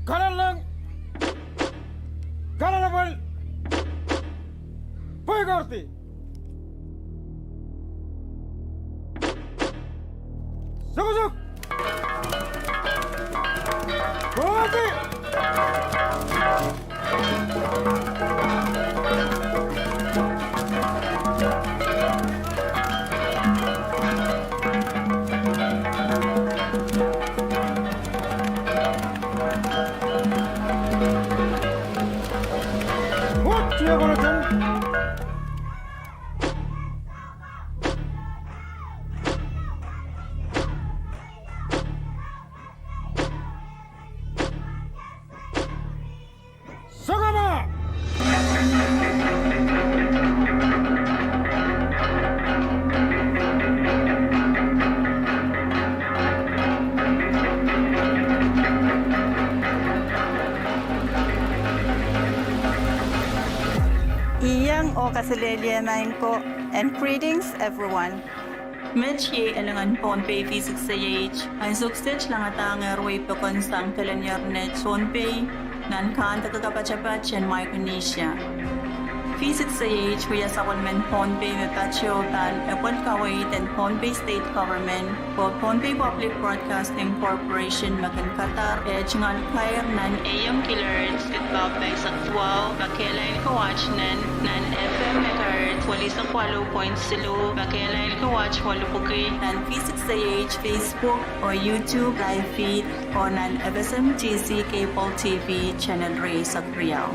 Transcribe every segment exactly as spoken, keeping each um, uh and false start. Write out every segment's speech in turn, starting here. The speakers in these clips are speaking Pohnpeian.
Kanenleng. Kanenepwel. Pweikourdi. Sukosuk. Pweikourdi. Sokama! Iang oh kaselehlie maing ko, and greetings everyone. Met iei elengen Pohnpei V six A H, ansou kiset langadahngehr wei pokon sang Telenier Net Pohnpei, nan kahnde kapatapat en Micronesia. V six A H wia sapwellimen Pohnpei me patoh pahn epwel kaweid en Pohnpei State Government, oh Pohnpei Public Broadcasting Corporation me kin kadar eh tungoal kair nan A M kilohertz, sid paoh paisek duwau, me kehlail ko watt nen, nan F M megahertz, welisek waluh point siluh, me kehlail ko watt waluh pwuki, nan V six A H Facebook oh YouTube live feed, oh nan F S M T C cable T V channel rieisek riau.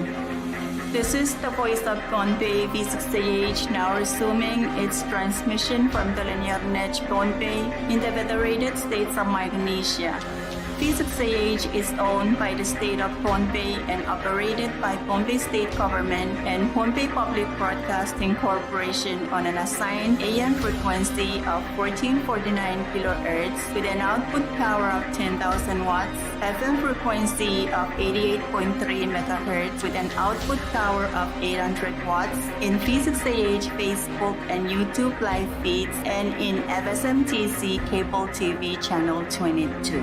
This is the Voice of Pohnpei, V six A H, now resuming its transmission from Telenier Net Pohnpei in the Federated States of Micronesia. V six A H is owned by the State of Pohnpei and operated by Pohnpei State Government and Pohnpei Public Broadcasting Corporation on an assigned A M frequency of fourteen forty-nine kilohertz with an output power of ten thousand watts, F M frequency of eighty-eight point three megahertz with an output power of eight hundred watts, in V six A H Facebook and YouTube live feeds, and in F S M T C cable T V channel twenty-two.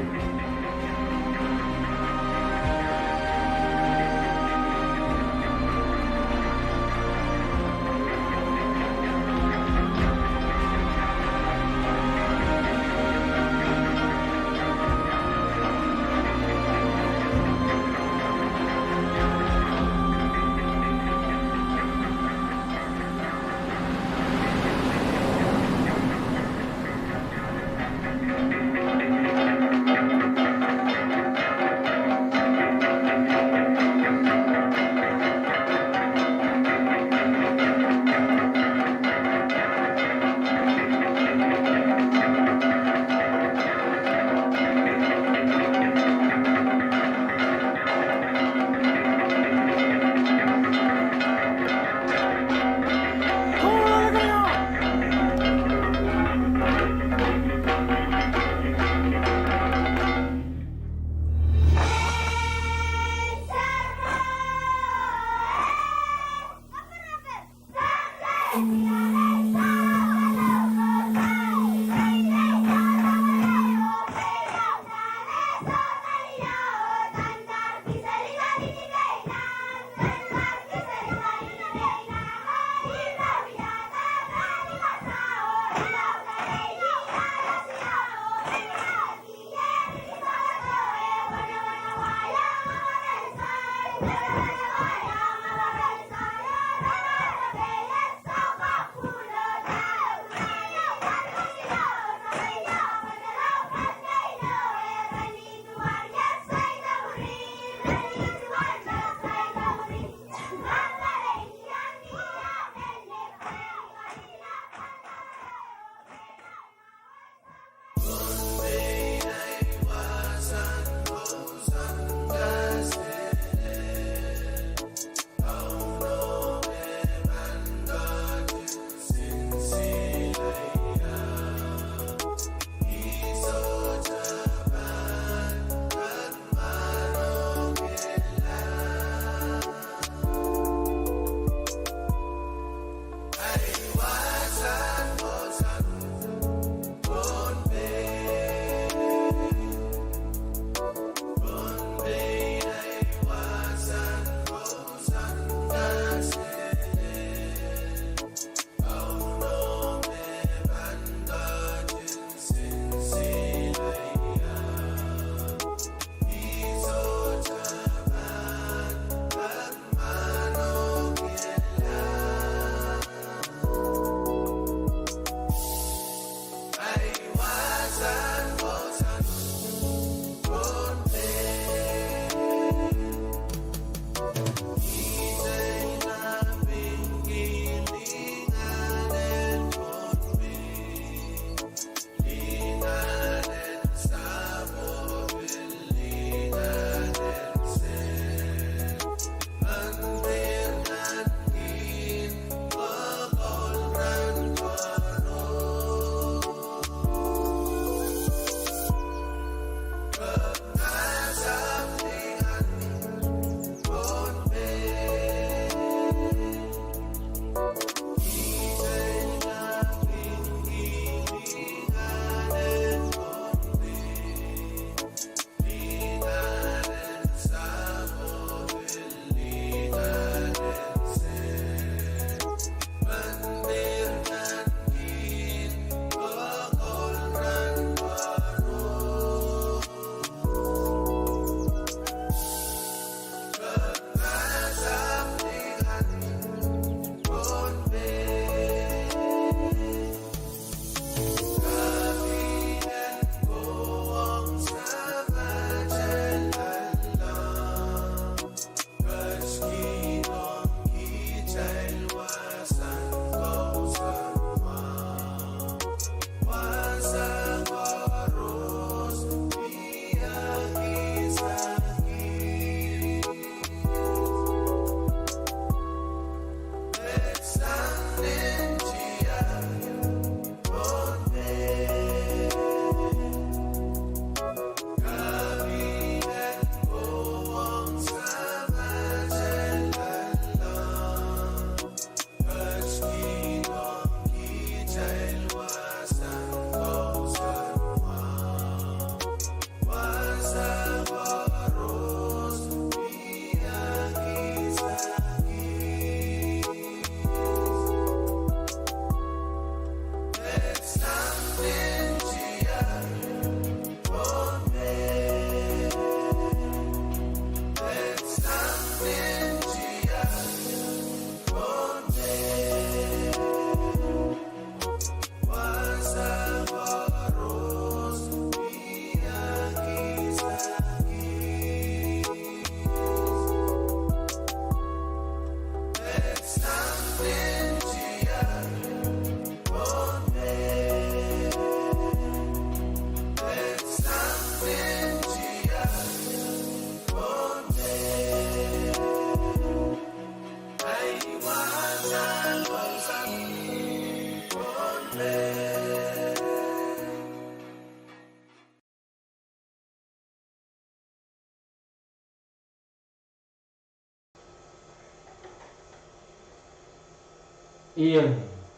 Ien,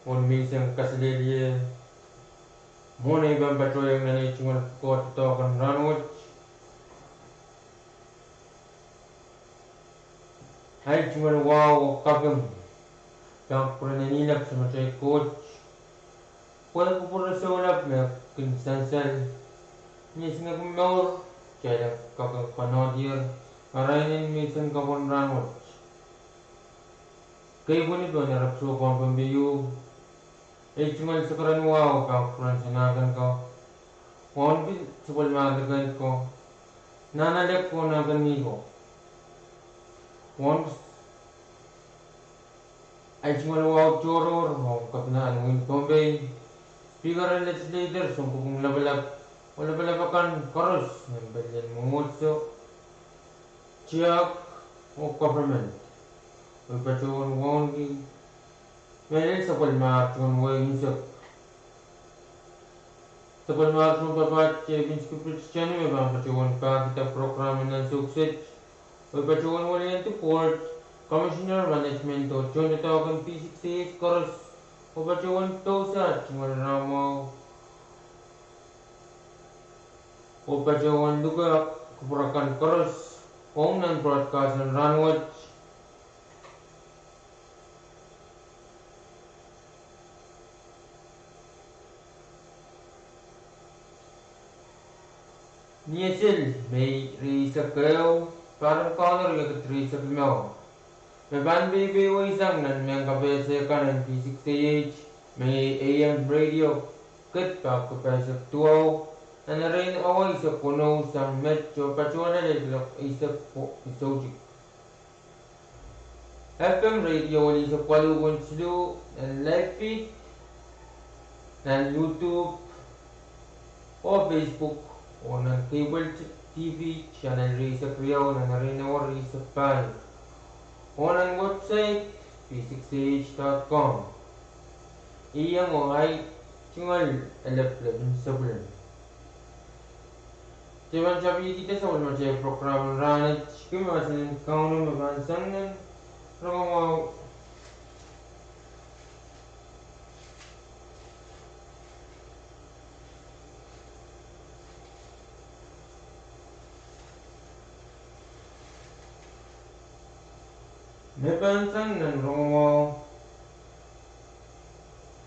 oh menseng kaselehlie mwohn ei pahn patohiong nan ei tungoal pwukoa doadoahk en rahnwet. Ei tungoal wahu oh kaping pahn kupwuren en Samatail Koht, pwe kupwure soulap me kin sansal ni singek mour, kitail en kak konohdier arail en menseng kapw en rahnwet. Kei pwehn pwehn erek sohpen pempiu, ei tungoal sakaradahn wahu pahn kupwuren sanahken ko, wauneki sapwellimatail ko, nanalek ko, nankehniko. Wauneki ei tungoal wahu tohrohr, wauneki Kepina en wehin Pohnpei, Speaker en Legislature, Sounkopwung Lapalap, oh lapalap akan koaros nan pelien mwomwohdiso, tiahk, oh government. Oh patohwan wauneki mehlel sapwellimatail wehi unsek. Sapwellimatail papah Jevin Skiprit Tani me pahn patohwan pahkihda program en nan Soukiset. Oh patohwan Weliandi Port, Commissioner Management oh tohndoadoahk en P six A H koaros. Oh patohwan Pousa, tungoal rahnwet. Oh patohwan luke kupwur akan koaros ong nan broadcast en rahnwet. Ni esel Mei rieisek ehu, pahr en Kauno riekid rieisek limau. Me pahn peipeiweisang nan mehn kapehse kan en P six A H, me iei A M radio, kid pahr pahisek duwau, nan erein awa eisek weneu sang met oh patohwan lel kilok eisek soutik. F M radio eisek waluh wen siluh, nan live feed, nan YouTube, oh Facebook, oh nan cable t-, T V channel rieisek riau nan erein awa rieisek pahieu, oh nan website P six A H dot com. Ih iang oh ei tungoal elep lepin sapwellime. Kitail pahn tepikihda sapwellimatail program en rahnwet, kei mahsen en Kauno me pahn sang nan rongamwahu. Me pahn sang nan rongamwahu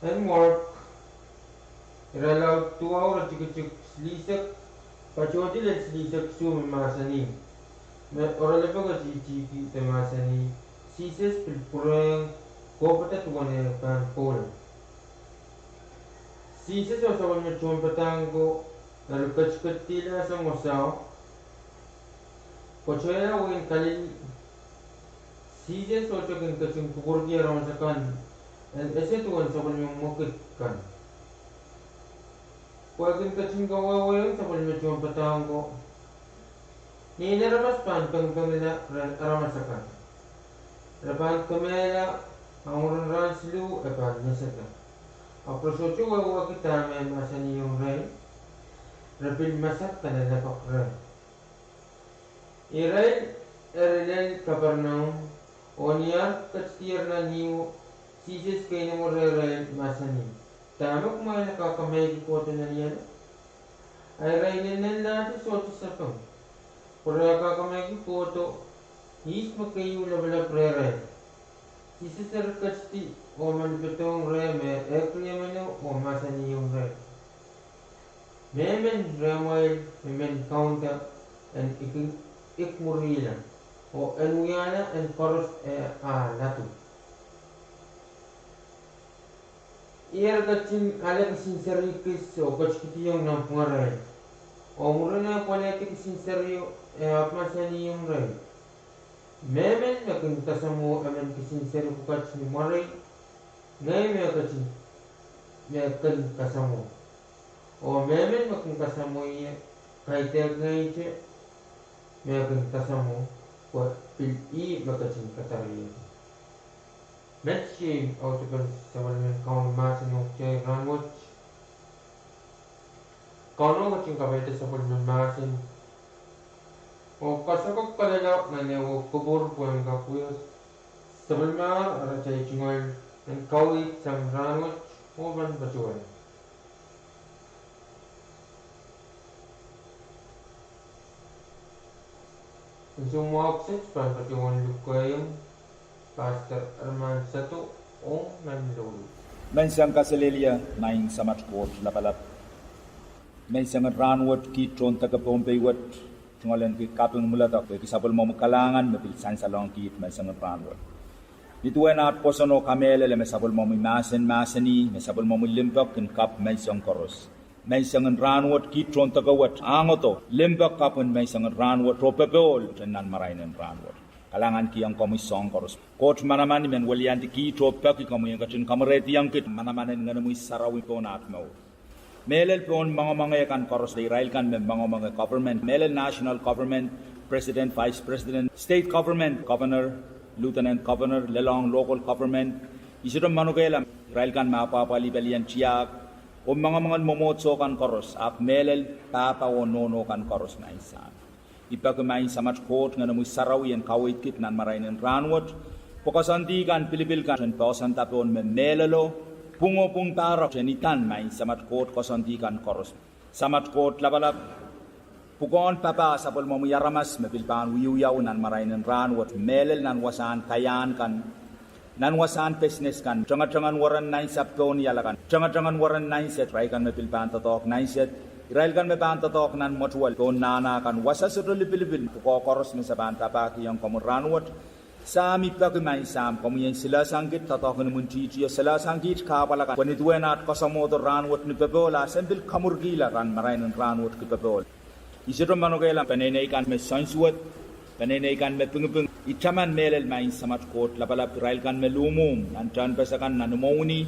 en Mark, irelaud duwau, iretikitik silihsek, patohdi lel silihsek isuh, me mahsanih, me oaralap ketihitihki de mahsanih, Sises pil pwurehng kohpada duwen eh pahn pwoula. Sises oh sapwellime tohnpadahk ko eri ketiketidihla sang wasao, ketila wehin Kalili. Sises sohte kin ketin kupwurki aramas akan en ese duwen sapwellime mwekid kan, pwe e kin ketin kawehwehiong sapwellime tohnpadahk ko, Nein Aramas pahn pengpengla rehn aramas akan. Re pahn kemehla, a mwurin rahn siluh e pahn esehda. Ahpw re sohte wehwehki dahme e mahsanihong irail. Re pil masak kalelapak reh. Irail eri lel Kapernaum, oh ni ar ketidier nan ieu, Sises keinemwe rehrail, mahsanih, Dahme kumwail kak kamehlele kohdo nan ieu? A irail inenlahte sohte sapeng, pwe re kak kamehlele kohdo ihs me keieu lapalap rehrail. Sises eri ketidi oh men pedohng reh me ehk riemeno oh mahsanihong reh, Mehmen rehmwail me men kaunda en ik-, ikmwurihla, oh en wiahla en koaros eh a ladu. Ih eri ketin ale kisin seri kis oh ketikihdiong nanpwungarail, oh mwurin eh pwelehdi kisin serio, e ahpw mahsanihong irail, Mehmen me kin kasamwo emen kisin seri pwukat ni mwarei, ngehi me ketin, me kin kasamwo. Oh mehmen me kin kasamwo ie, Kaidehk ngehite me kin kasamwo, pwe pil ih me ketin kadariehdi. Met iei audepen sapwellimen Kauno mahsen ong kitail rahnwet. Kauno ketin kapeida sapwellimen mahsen oh kasohko kalelapak nan ehu kupwur pwehn kak wia sapwellimar atail tungoal en kaweid sang rahnwet oh pahn patohwan. Ni soumwahu kiset pahn patohwan lukehiong Pastor Herman Sado ong nan loulou. Menseng kaselehlie, Maing Samat Koht Lapalap. Menseng en rahnwet kiht tohn deke Pohnpei wet tungoal en ki kaping mwuledek pwehki sapwellimomwi kalahngan me pil sansalohng kiht menseng en rahnwet. Nin duwen at pwoson oh kamehlele me sapwellimomwi mahsen mahsanih me sapwellimomwi limpoak kin kap menseng koaros. Menseng en rahnwet kiht tohn deke wet ahngdo limpoak kapwen menseng en rahnwet oh popohl nan marain en rahnwet. Kalahngan kihong komwi soahng koaros. Koht manaman, I men weliandi kiht oh peki komwi en ketin kamwerehdiong kiht manaman en Ngenomwi Sarawi pohn at mour. Mehlel pohn moangomoange kan koaros, irail kan me moangomoange government, mehlel national government, president, vice president, state government, governor, lieutenant governor, lelohng local government. I sohte manokehla irail kan me apwahpwalih pelien tiahk oh moangomoangen mwomwohdiso kan koaros, ahpw mehlel pahpa oh nohno kan koaros, Maing Sahm. I peki Maing Samat Koht Ngenomwi Sarawi en kaweid kiht nan marain en rahnwet, pwe koasoandi kan, pilipil kan en poahsoanda pohn me mehlelo, pwung oh pwung pahrek en idan, Maing Samat Koht, koasoandi kan koaros. Samat Koht Lapalap, pwukoahn papah sapwellimomwi aramas me pil pahn wiewiawi nan marain en rahnwet, mehlel nan wasahn kaiahn kan, nan wasahn business kan, tengetengen weren nainsapw pohn iala kan, tengetengen weren nainset, irail kan me pil pahn doadoahk naiset, irail kan me pahn doadoahk nan mwetuwel pohn nahna kan, wasa sohte lipilipil, pwukoa koaros me se pahn papahkihong komwi rahnwet. Sahm, I peki Maing Sahm, komwi en silehsang kiht doadoahk en imwintihtio, silehsang kiht kahpwal akan, pwe nin duwen at kasamwohdo rahnwet ni popohl, a sen pil kamwurkihla nan marain en rahnwet ki popohl. I sohte manokehla peneinei kan me soansuwed, peneinei kan me pingiping. I taman mehlel Maing Samat Koht Lapalap irail kan me luhmwuhm nan tehnpas akan, nan imwowini,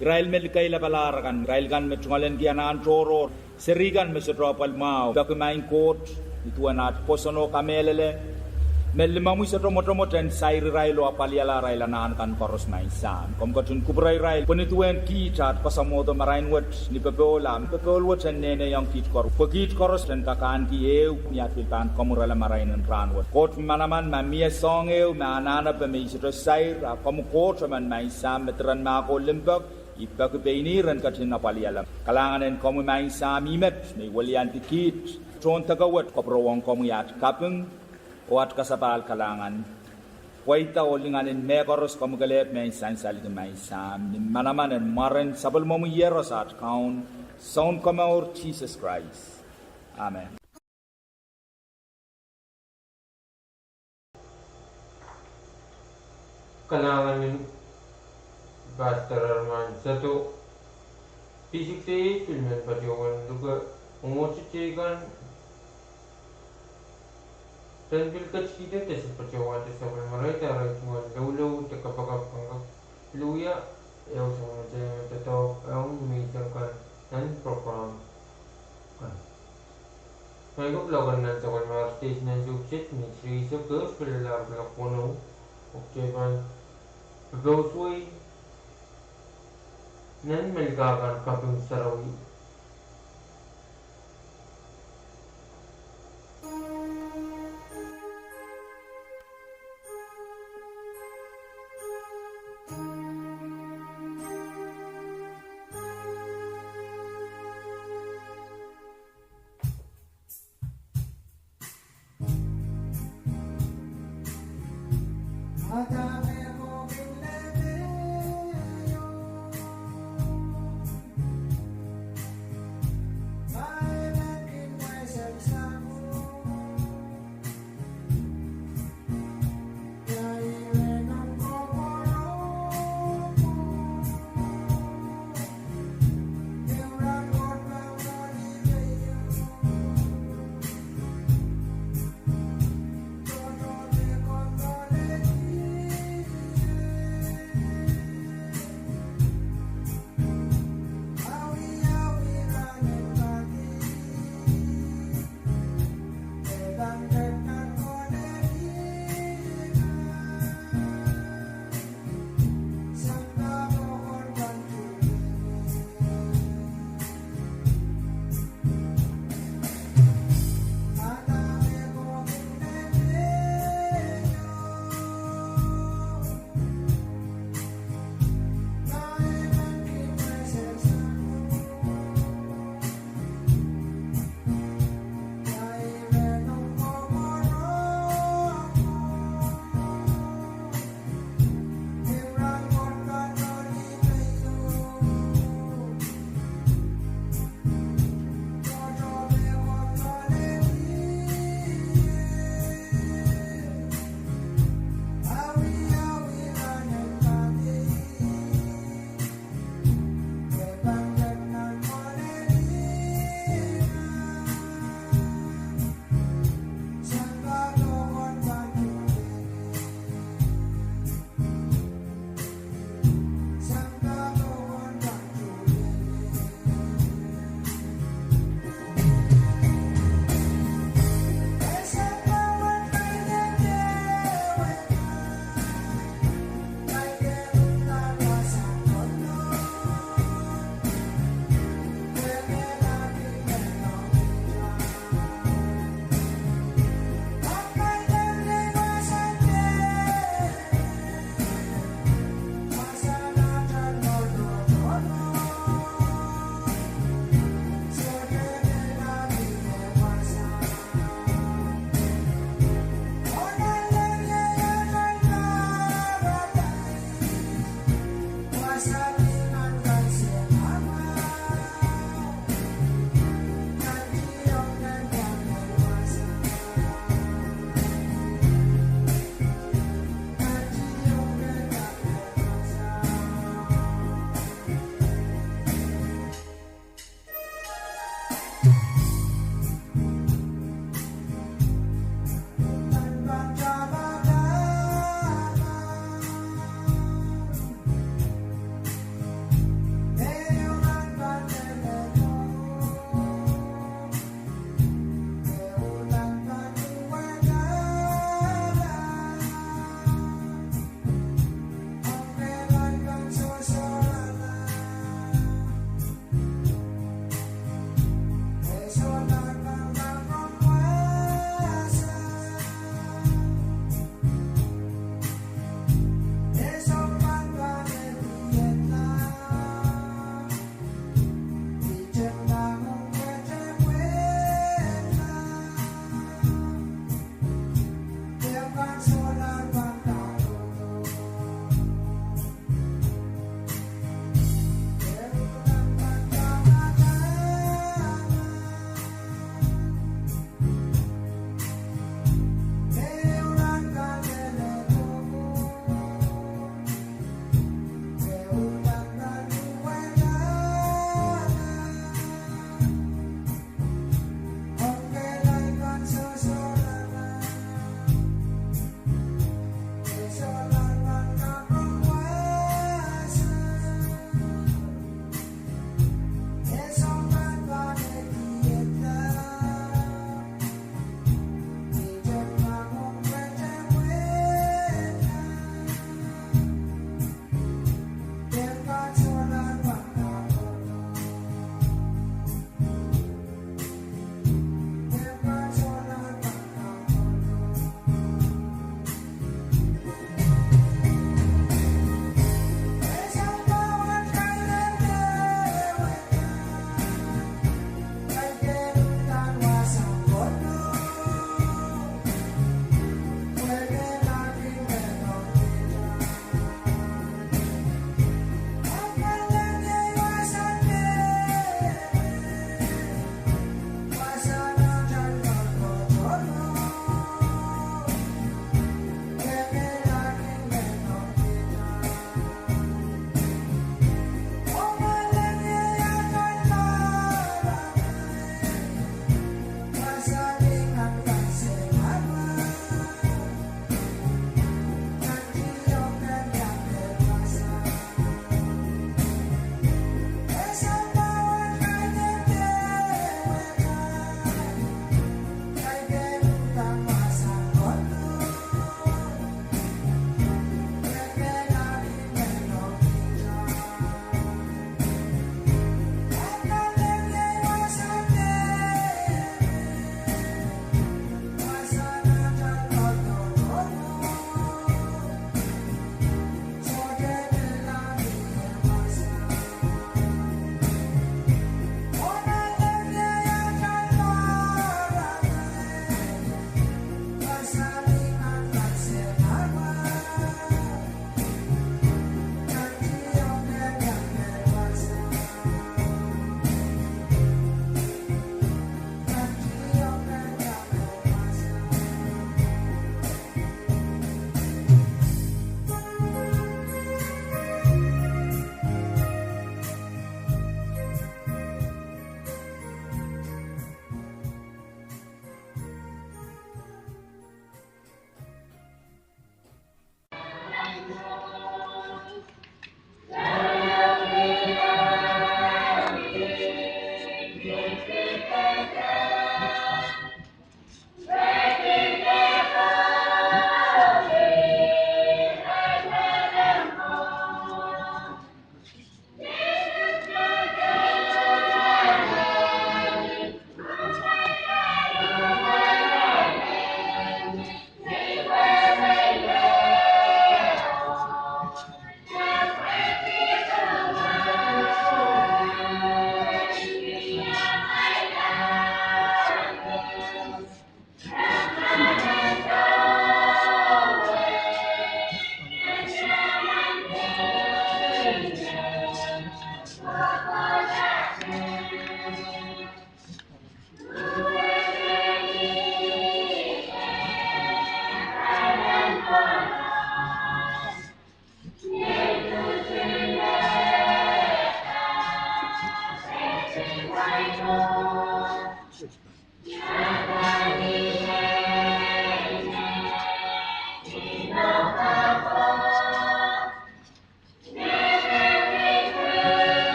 irail me likeilapalahr akan, irail kan me tungoalenki anahn tohrohr, seri kan me sohte apwal mwahu. Peki Maing Koht, nin duwen at pwoson oh kamehlele me limomwi sohte mwotomwot en sair irail oh apwaliala arail anahn kan koaros, Maing Sahm. Komw ketin kupwure irail pwe nin duwen kiht at kasamwohdo marain wet ni popohl, a popohl wet en nehnehiong kiht koaros, pwe kiht koaros en kak ahneki ehu me at pil pahn kamwurala marain en rahnwet. Koht manaman, ma mie soahng ehu me anahnepe me I sohte sair, a komwi Koht emen, Maing Sahm, me diren mahk oh limpoak, I peki pein ihr en ketin apwaliala. Kalahngan en komwi, Maing Sahm, ih met me I weliandi kiht tohn deke wet, kapwurehng komwi at kaping oh at kasapahl kalahngan. Pweida oh lingan en mehkoaros komwi kelehpw me en sansalki, Maing Sahm, ni manaman en mwaren sapwellimomwi Iehros at Kaun, Sounkomour Sises Krais. Amen. Kalahngan en Pastor Herman Sado. P six A pil men patohwan luke mwomwohdiso teikan, pwe pil ketikihdo de se patohwanda sapwellimarail arail tungoal loulou de kapakap kan kak pil wia, ehu sapwellime teikan doadoahk ong menseng kan nan program kan. Maing Koht, lokaia nan sapwellimarail station nan soukiset, ni three o'clock, pil lel kuloak weneu, oh kitail pahn popohswei nan Melkahkan Kaping Sarawi.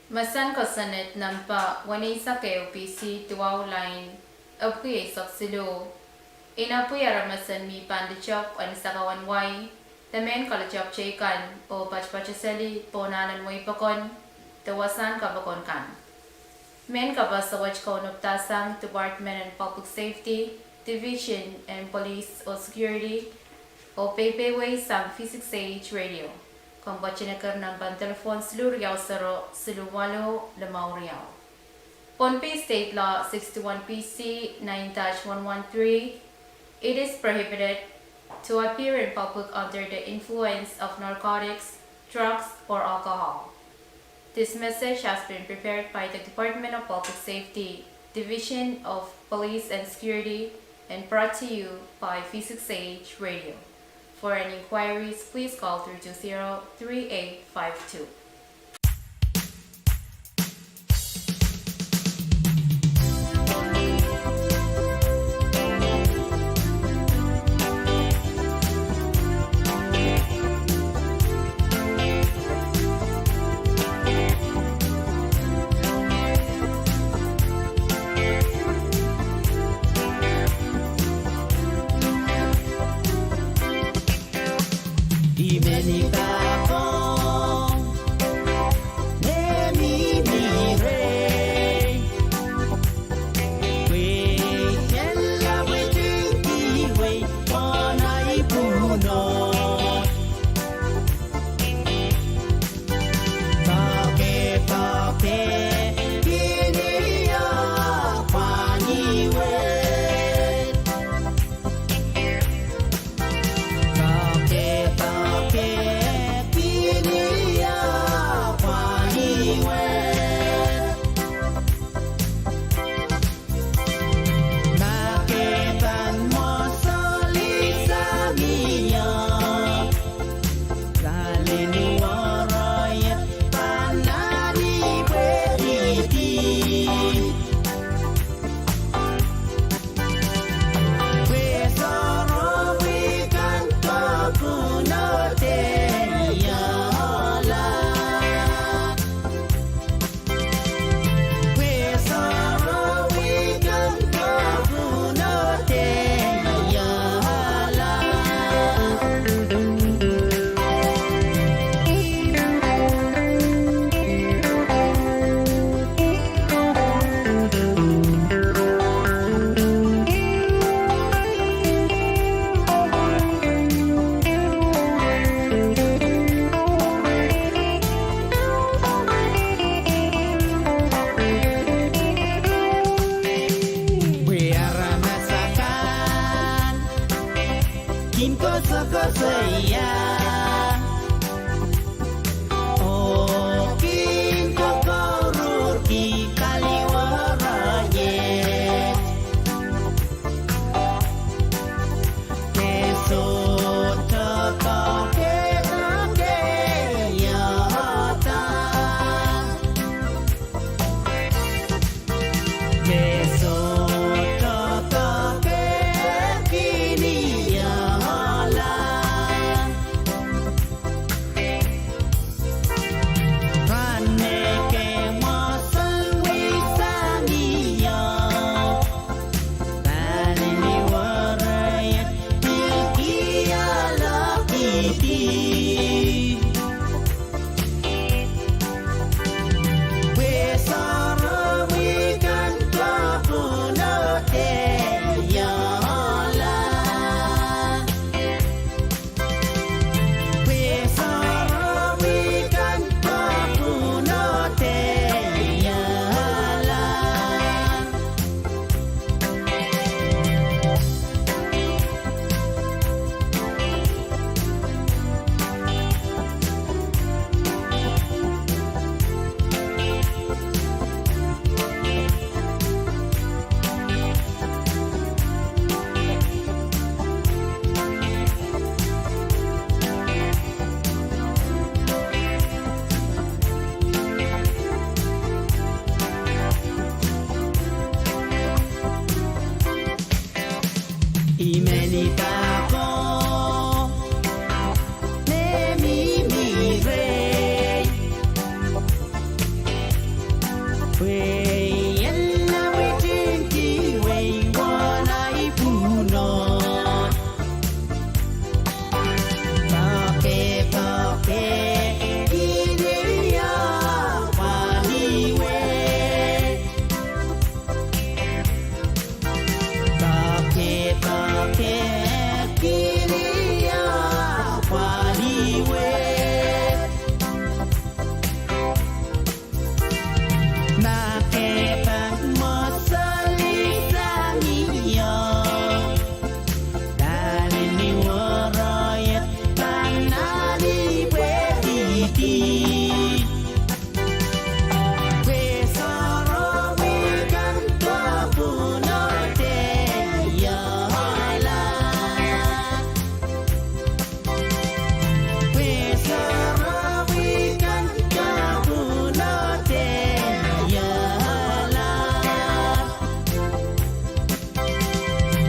Mahsen kosonned nempe weneisek ehu, P C duwau, lain epwiki eisek siluh. Inepwiki aramas en mi pahn lutepw en sakau en wai, de mehn kalutepw teikan, oh patpataseli pohn ahlen weipokon de wasahn kepokon kan. Mehn kapaso wet kaunopdahsang Department en Public Safety, Division en Police oh Security, oh peipeiwei sang V six A H Radio. Komw patohwan eker nempen telephone siluh riau sero siluh waluh limau riau. Pohnpei State Law sixty-one P C nine dash one one three, it is prohibited to appear in public under the influence of narcotics, drugs, or alcohol. This message has been prepared by the Department of Public Safety, Division of Police and Security, and brought to you by V six A H Radio. For any inquiries, please call three two zero, three eight five two. Pwe sarawi kan kapwunodehla. Pwe sarawi kan kapwunodehla.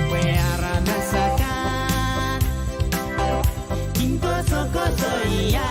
Pwe aramas akan kin kosokosoia.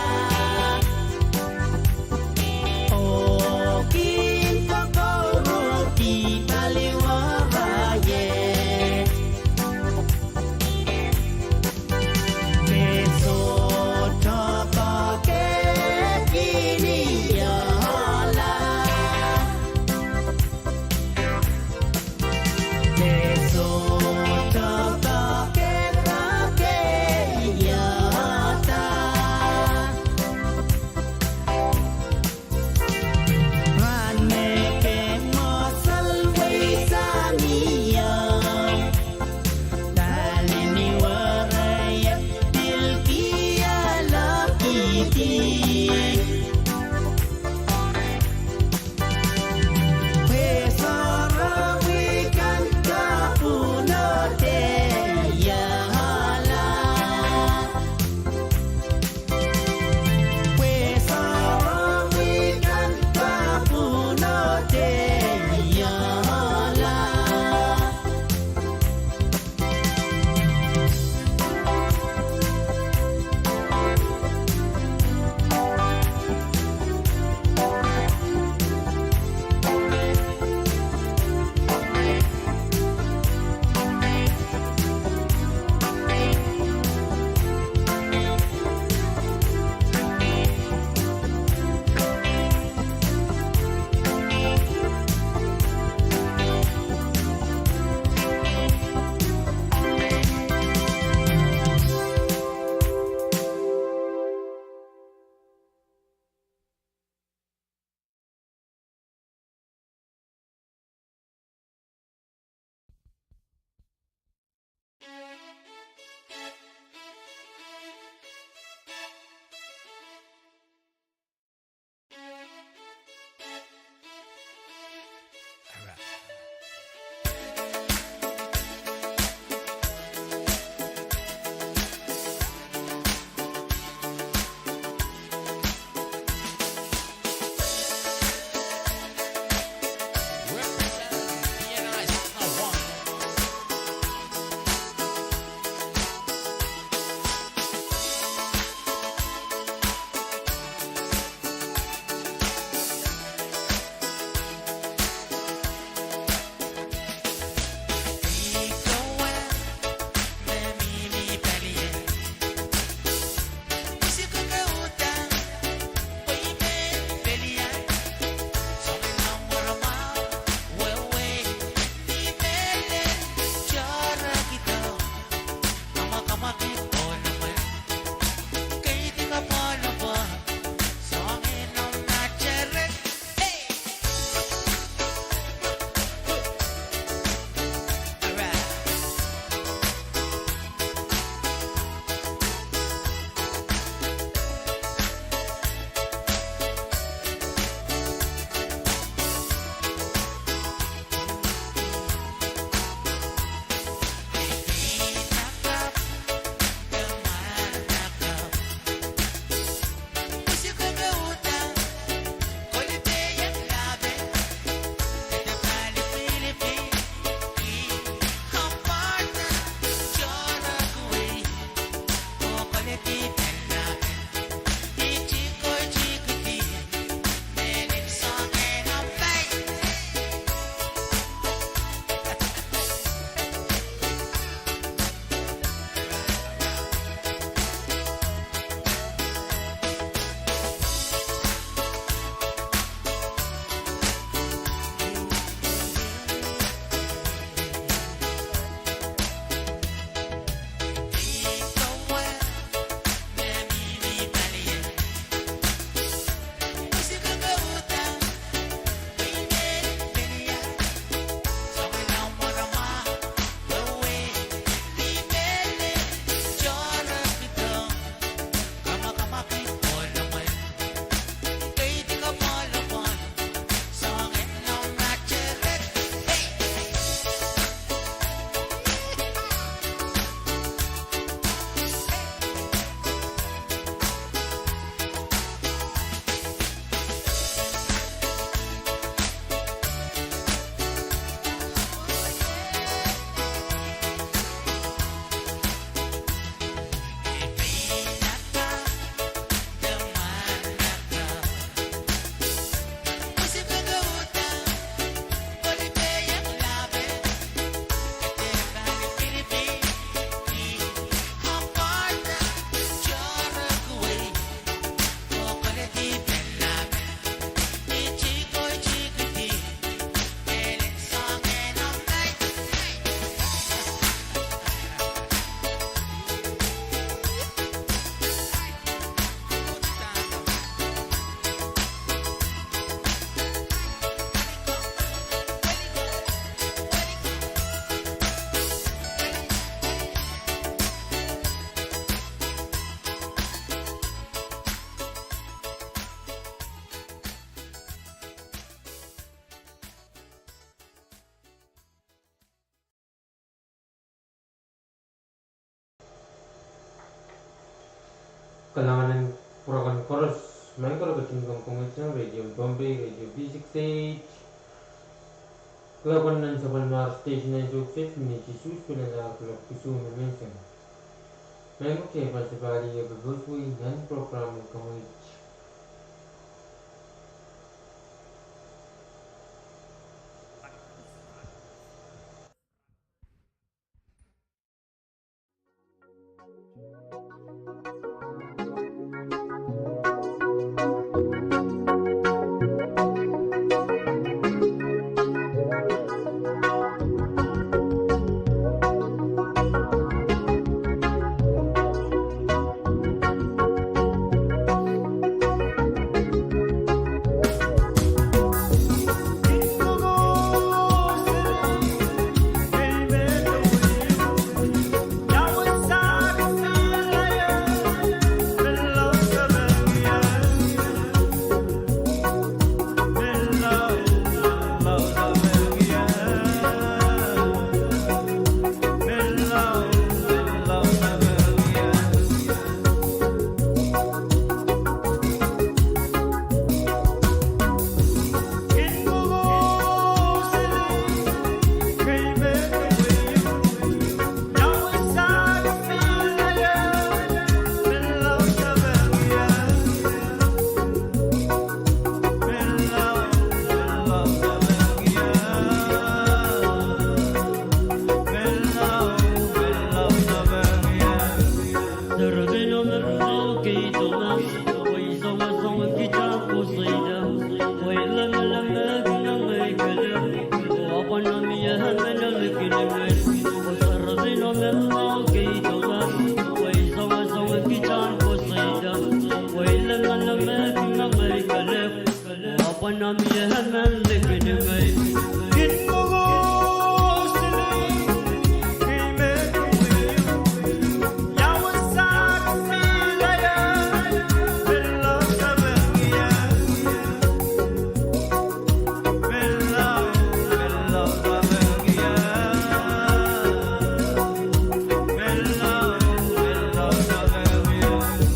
Kalahngan en kupwuramwail koaros, maing ko, re ketin komkomwit nan Radio Pohnpei, Radio V six eight. Kalahngan nan sapwellimomwi station en Sohp State, minit isuh pil alehdi kuloak isuh menseng. Maing ko, kitail pahn sapahl ie pwopwoud nan program en komwit.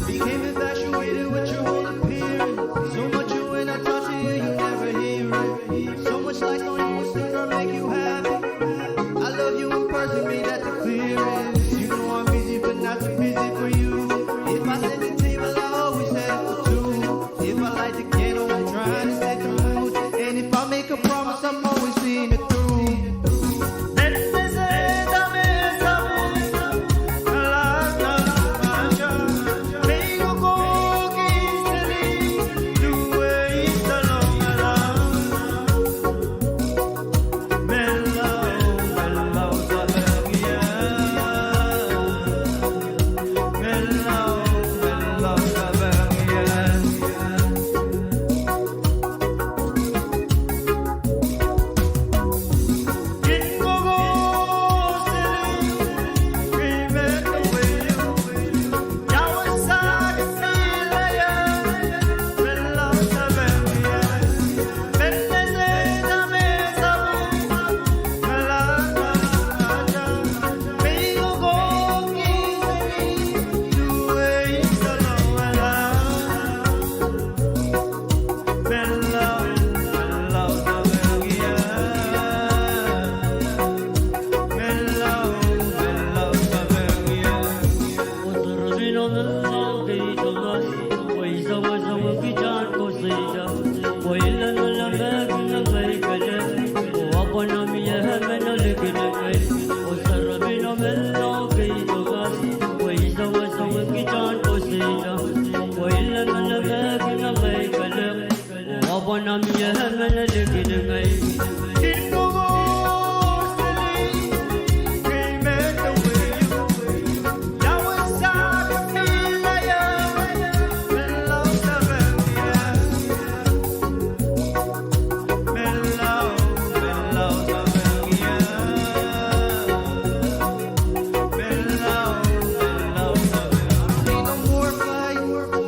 Became infatuated with your whole appearance. So much you and I talk to you, you never hear it. So much likes on your Instagram make you happy. I love you in person, made that the clearest. You know I'm busy, but not too busy for you. If I set the table, I always set it for two. If I light the candle, I'm trying to set the mood. And if I make a promise, I'm always seeing it through.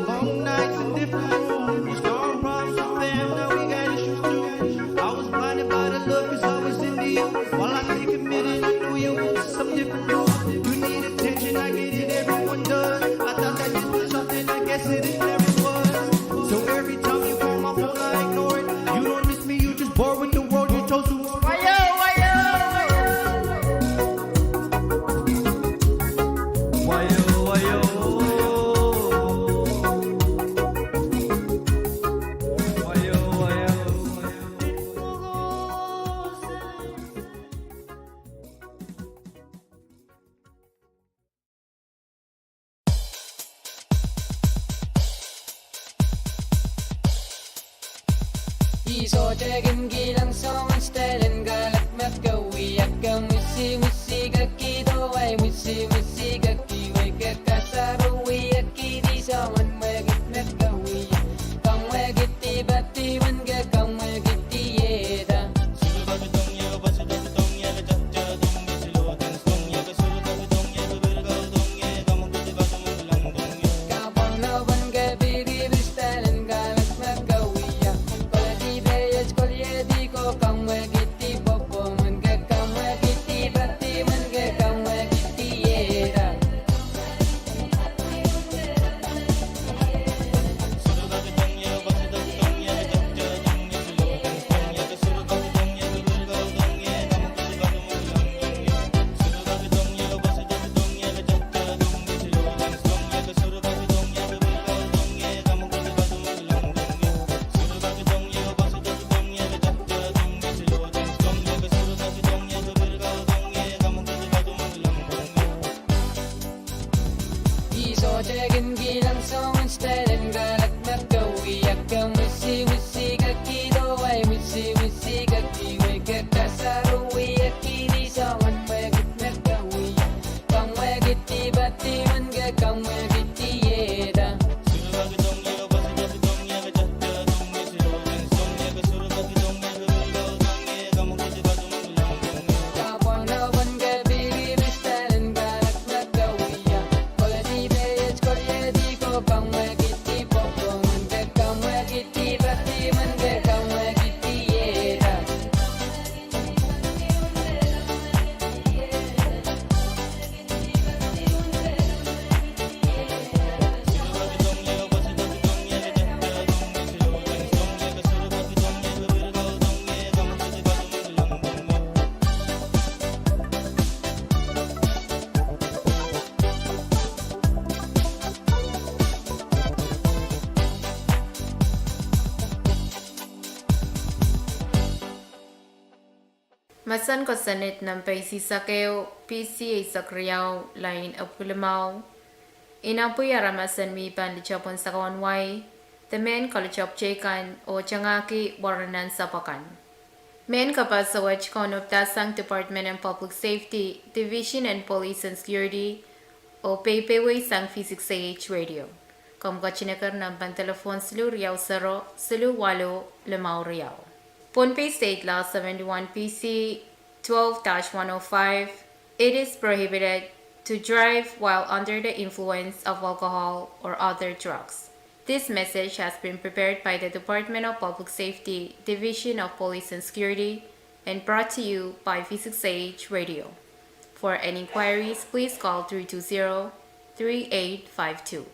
Long nights in different rooms, gone problems with them, now we got issues too. I was blinded by I sohte kin kilang soangen style en kalak me ke wia, ke mwisi mwisi kaki, doh ahi mwisi mwisi kaki, wei ke kasaro wia kidi soangen mwekid me ke wia. Kamwekidi pati men ke kamwekidi iehda. Kapwanopen ke piri pil style en kalak me ke wia. Koledi peiet, koliedi ko, kamwekidi pwopwo men ke kamwekidi pati men ke kamwekidi iehda. I sohte kin kilang soangen style en kalak me ke wia, ke mwisi mwisi kaki, doh ahi mwisi mwisi kaki, wei ke kasaro wia kidi soangen mwekid me ke wia. Kamwekidi pati men ke kamwekidi iehda. Kapwanopen ke piri pil style en kalak me ke wia. Koledi peiet, koliedi ko, kamwekidi pwopwo men ke kamwekidi pati men ke kamwekidi iehda. Mahsen kosonned nempe eisek ehu, P C eisek riau, lain epwiki limau. Inapwi aramas en mi pahn litohpwon sakau en wai, de mehn koluhte teikan oh tengahki warren en sahpw akan. Mehn kapehse wet kaunopdahsang Department en Public Safety, Division en Police and Security, oh peipeisang V six A H Radio. Komw ketin eker nempen telephone siluh riau sero, siluh waluh, limau riau. Pohnpei State Law seventy-one P C twelve dash one oh five, it is prohibited to drive while under the influence of alcohol or other drugs. This message has been prepared by the Department of Public Safety, Division of Police and Security, and brought to you by V six A H Radio. For any inquiries, please call three two zero, three eight five two.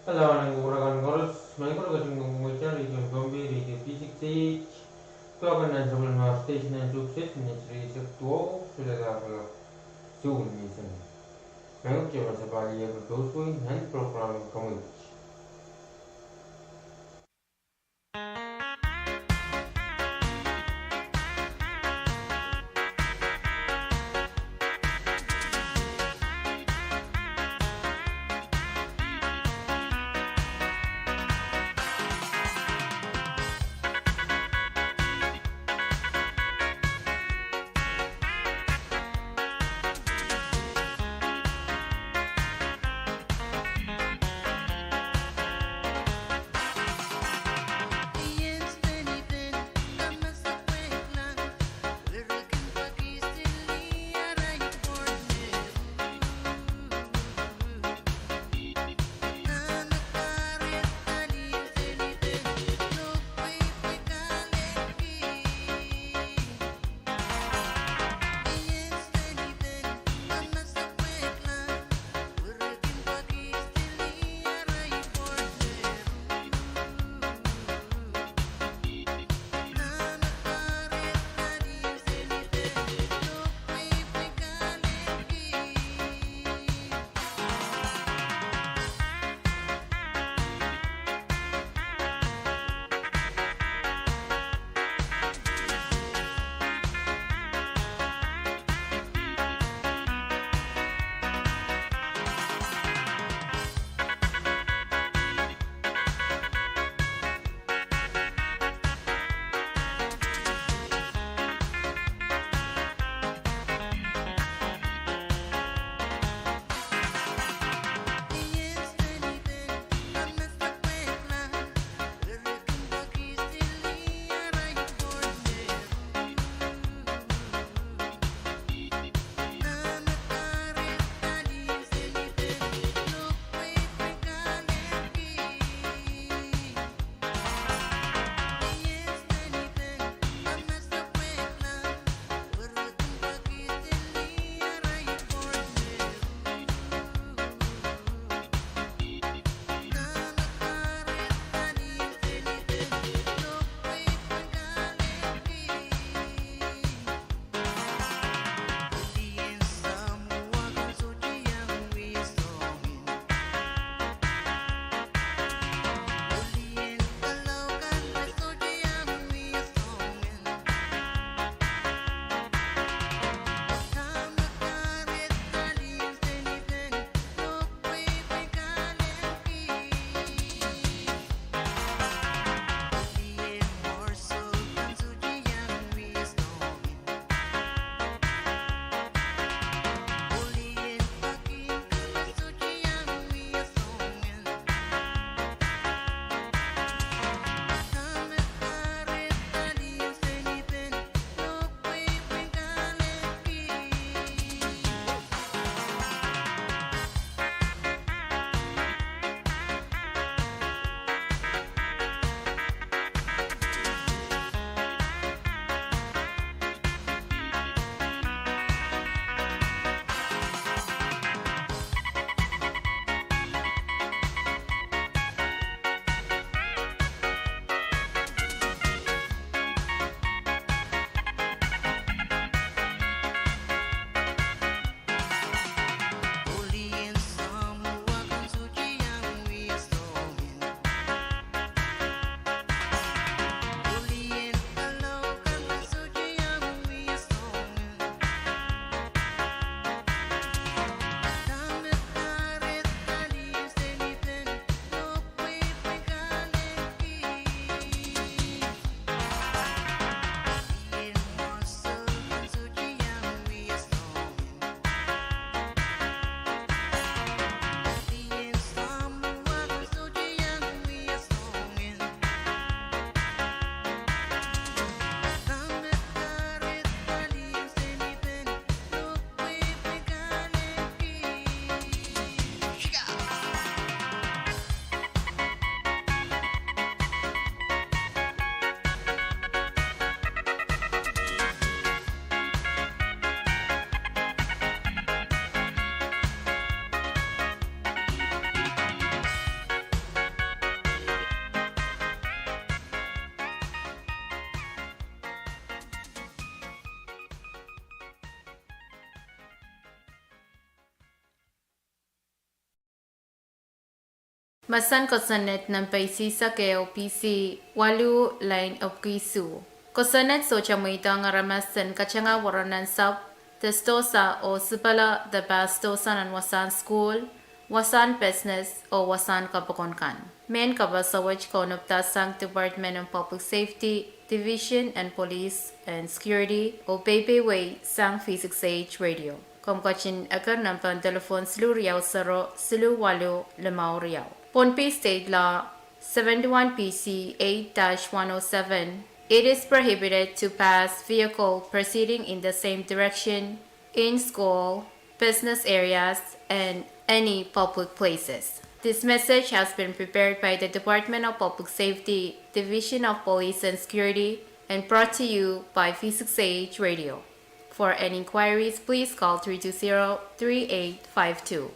Kalahngan en kupwur akan koaros, me kupwur ketin kin pwungki tar, Radio Pohnpei, Radio V six A H, doadoahk nan sapwellimomwi station en Tuksas, minit rieisek duwau, sohla daruhrla sukuhl miseng. Mengkipw, kitail pahn sapwalih April Tohswei nan program en Kamwekid. Mahsen kosonned nempe isihsek ehu, P C waluh, lain epwiki isuh. Kosonned sohte mweidohng aramas en katanga woro nan sahpw de sidohsa oh sipala de pahn sidohsa nan wasahn sukuhl, wasahn pesnes oh wasahn kapokon kan. Mehn kapaso wet kaunopdahsang Department of Public Safety, Division of Police and Security, oh peipeieisang V six H Radio. Komw ketin eker nempehn delepwohn siluh riau sero siluh waluh limau riau. Pohnpei State Law seventy-one P C eight dash one oh seven, it is prohibited to pass vehicle proceeding in the same direction in school, business areas, and any public places. This message has been prepared by the Department of Public Safety, Division of Police and Security, and brought to you by V six H Radio. For any inquiries, please call three two zero, three eight five two.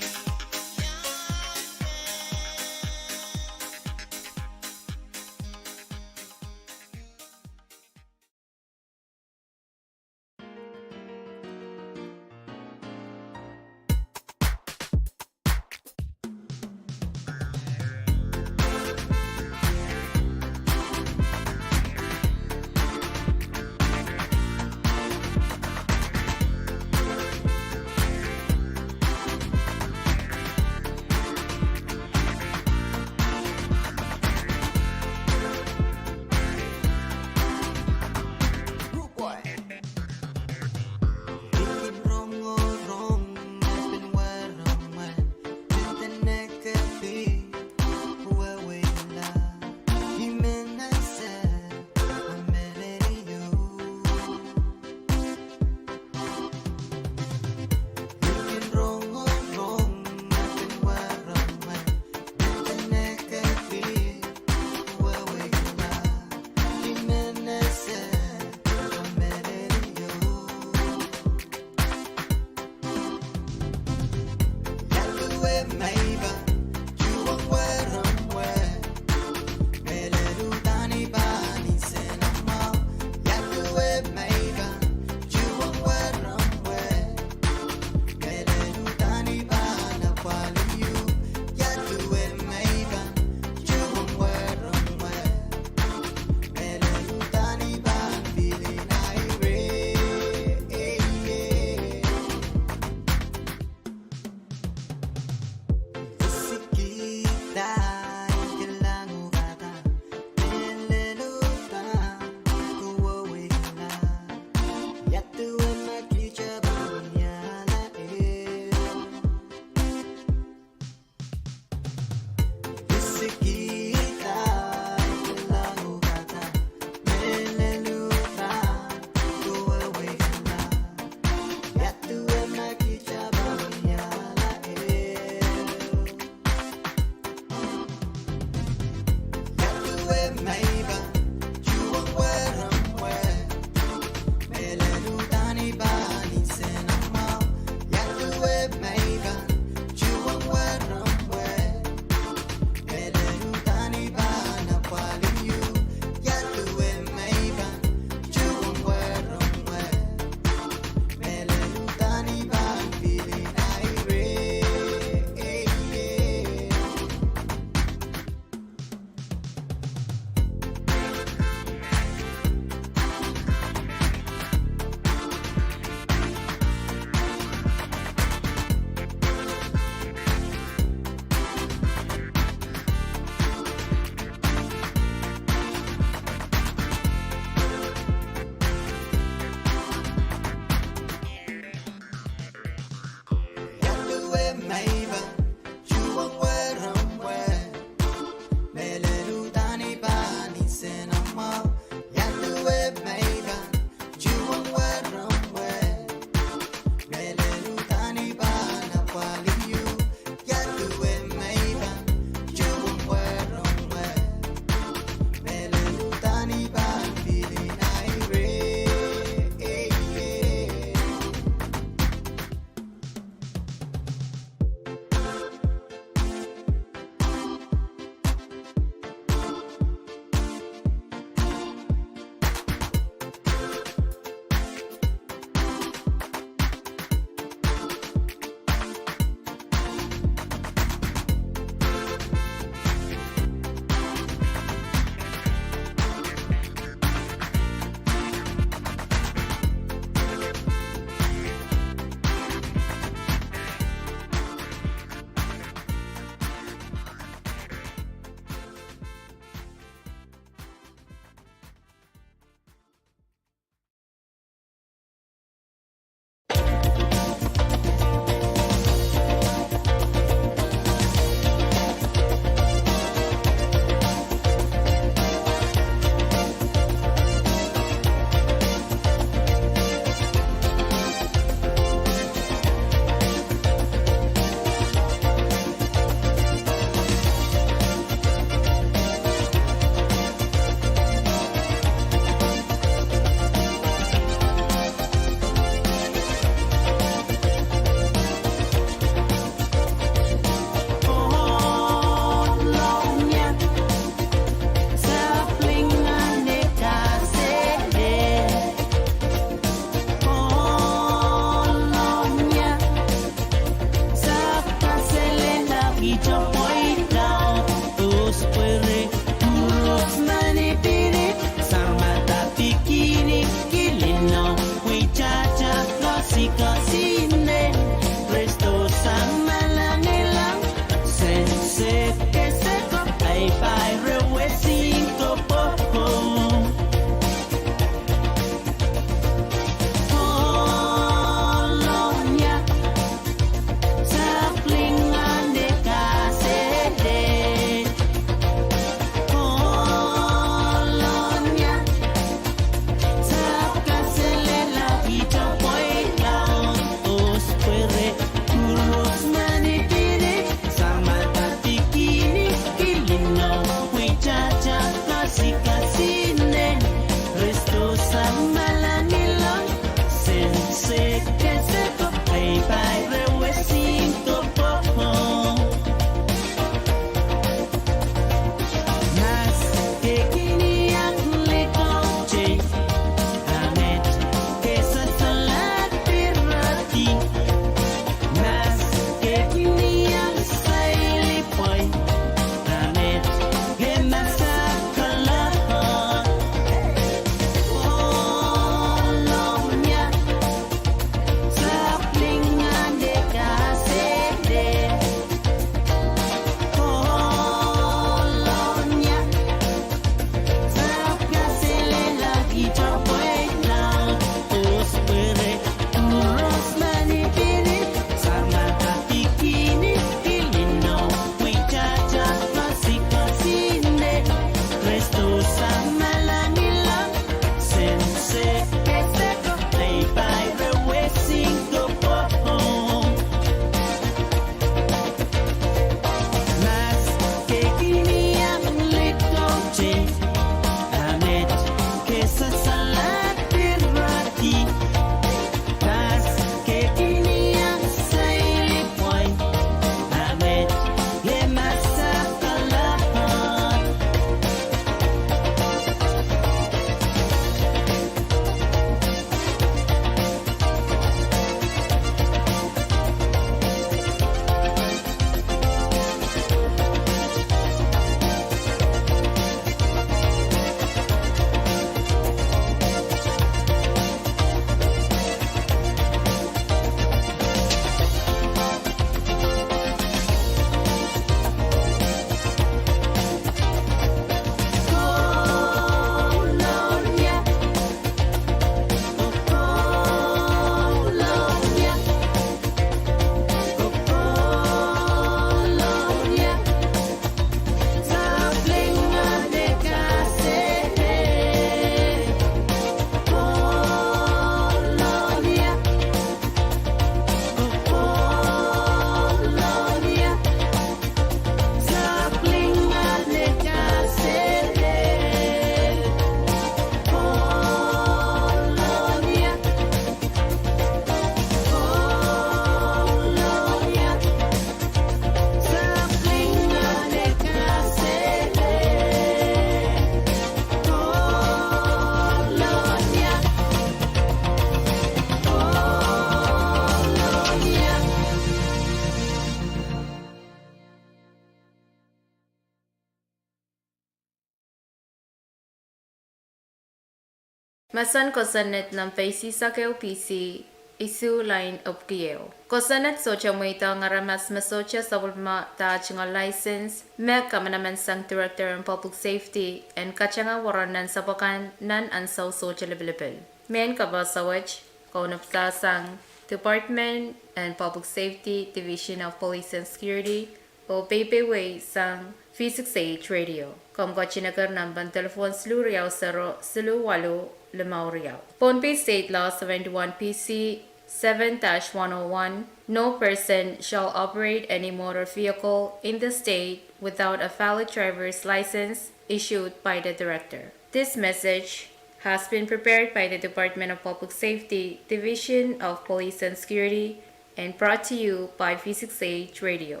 Mahsen kosonned nempe isihsek ehu P C, isuh lain epwiki ehu. Kosonned sohte mweidohng aramas me sohte sapwellime dahte tungoal license me kamanaman sang Director en Public Safety en katanga warohng nan sapwukan nan ansou sohte lipilipil. Mehn kapohso wet kaunopada sang Department en Public Safety, Division of Police and Security, oh peipeimwei sang V six A H Radio. Komw ketin eker nempen telephone siluh riau sero siluh waluh limau riau. Pohnpei State Law seventy-one P C seven dash one oh one, no person shall operate any motor vehicle in the state without a valid driver's license issued by the director. This message has been prepared by the Department of Public Safety, Division of Police and Security, and brought to you by V six A H Radio.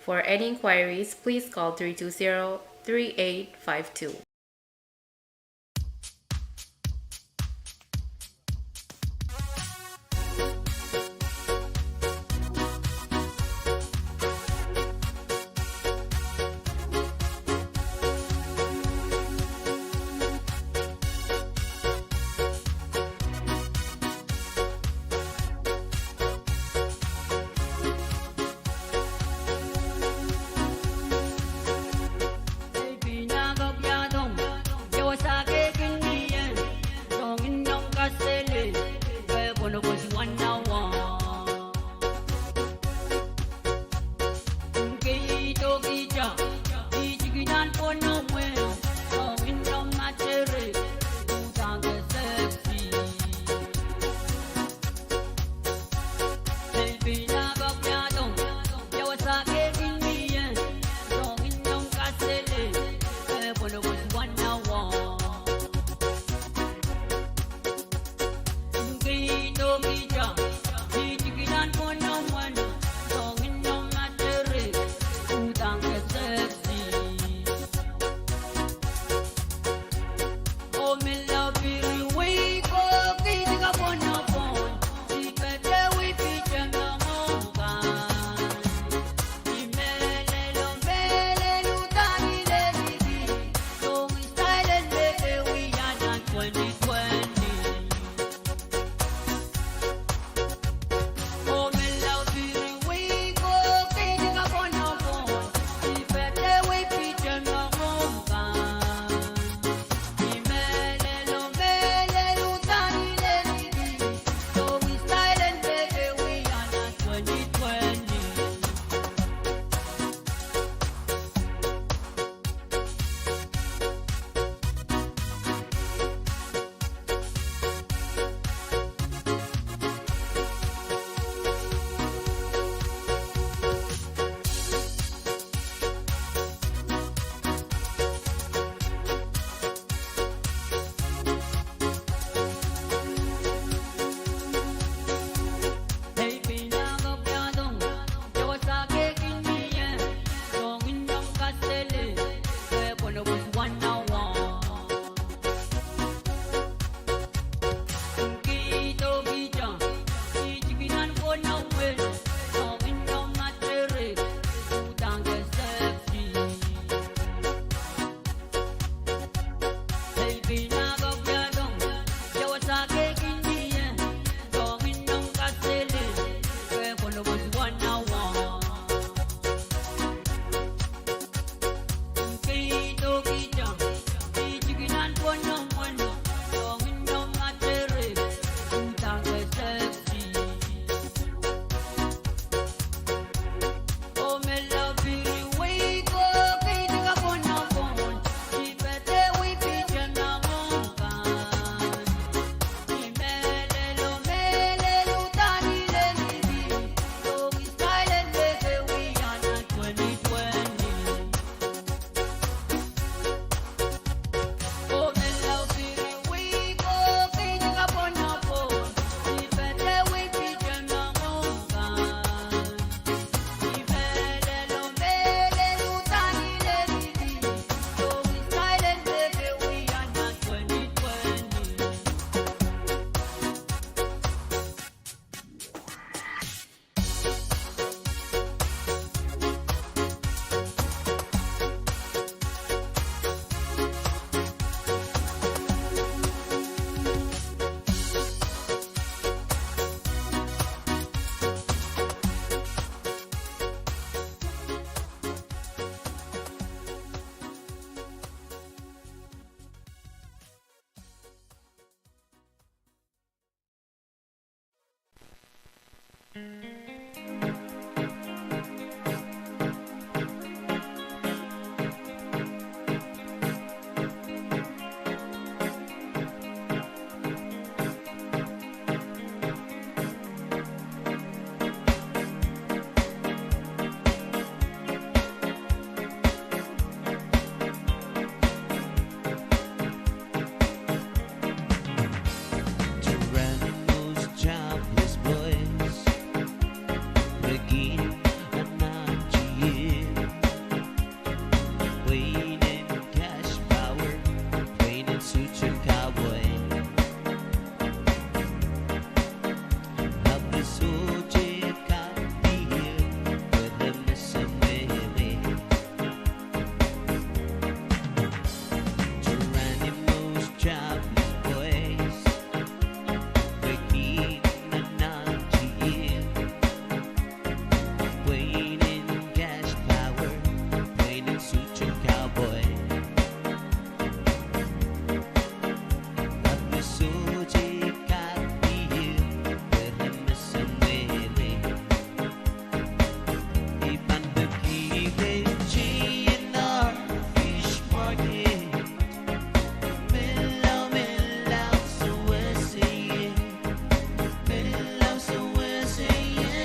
For any inquiries, please call three two zero, three eight five two. Geronimo's jobless boys, breaking anahn tiahk, pweinen cash power, pweinen suhte kawei. Ahpw me sohte kak pil, pwe re me semwehmwe. Geronimo's jobless boys, breaking anahn tiahk, pweinen cash power, pweinen suhte kawei. Ahpw me sohte kak pil, pwe re me semwehmwe. I pahn peki rehtail en ar fish market. Menlau, menlau sewese ie. Menlau sewese ie.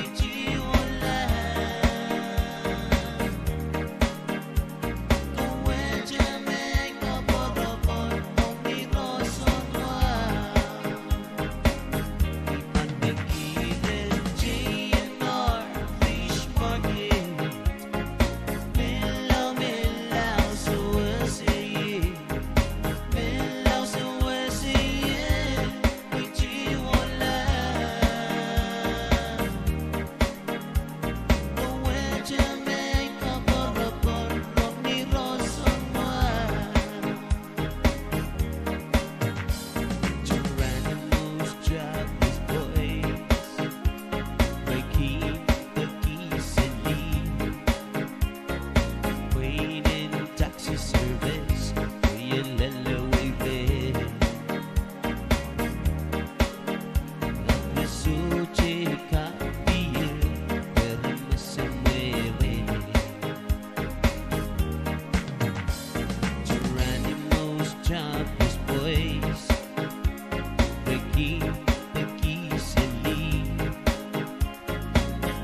Iti ola. Kawehte mehn koapworopwor ong ni roson wa. I pahn peki rehtail en ar fish market. Menlau, menlau sewese ie. Menlau sewese ie. Iti ola. Kawehte mehn koapworopwor ong ni roson wa. Geronimo's jobless boys, peki, peki seli. Pweinen taxi service, pweinen lelewewe. Ahpw me sohte kak pil, pwe re me semwehmwe. Geronimo's jobless boys, peki, peki seli.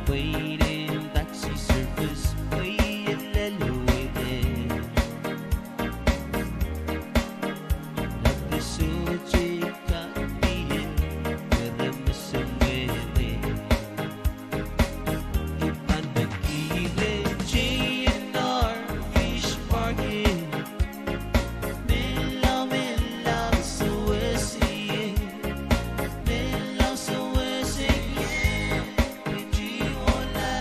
Pweinen taxi service, pweinen lelewewe. Ahpw me sohte kak pil, pwe re me semwehmwe. I pahn peki rehtail en ar fish market. Menlau, menlau sewese ie. Menlau sewese ie. Iti ola.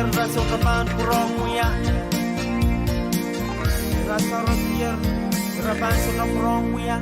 Ira sohte pahn pwurehng wia. Ira sarawio, ira pahn sohte pwurehng wia.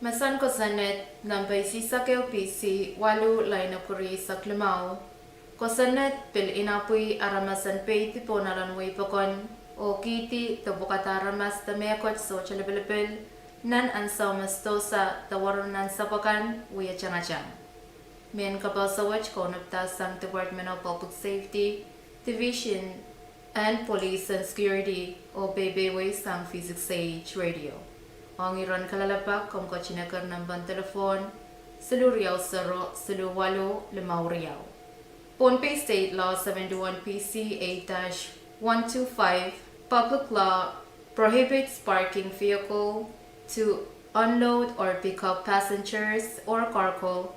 Mesen kosonned nempe isihsek ehu P C waluh, lain epwiki rieisek limau. Kosonned pil inapwih aramas en peidi pohn alan wehi pokon oh kihdi de pwukada aramas de mehkot sohte lipilipil nan ansou me sidohsa de warohng ansou akan wie tangatang. Mehn kapehse wet kaunopda sang Department of Public Safety, Division en Police and Security, oh peipeisang V six A H Radio. Ong iren kalelapak, komw ketin eker nempen telephone siluh riau sero siluh waluh limau riau. Pohnpei State Law seventy-one P C eight dash one two five, public law, prohibits parking vehicle to unload or pick up passengers or cargo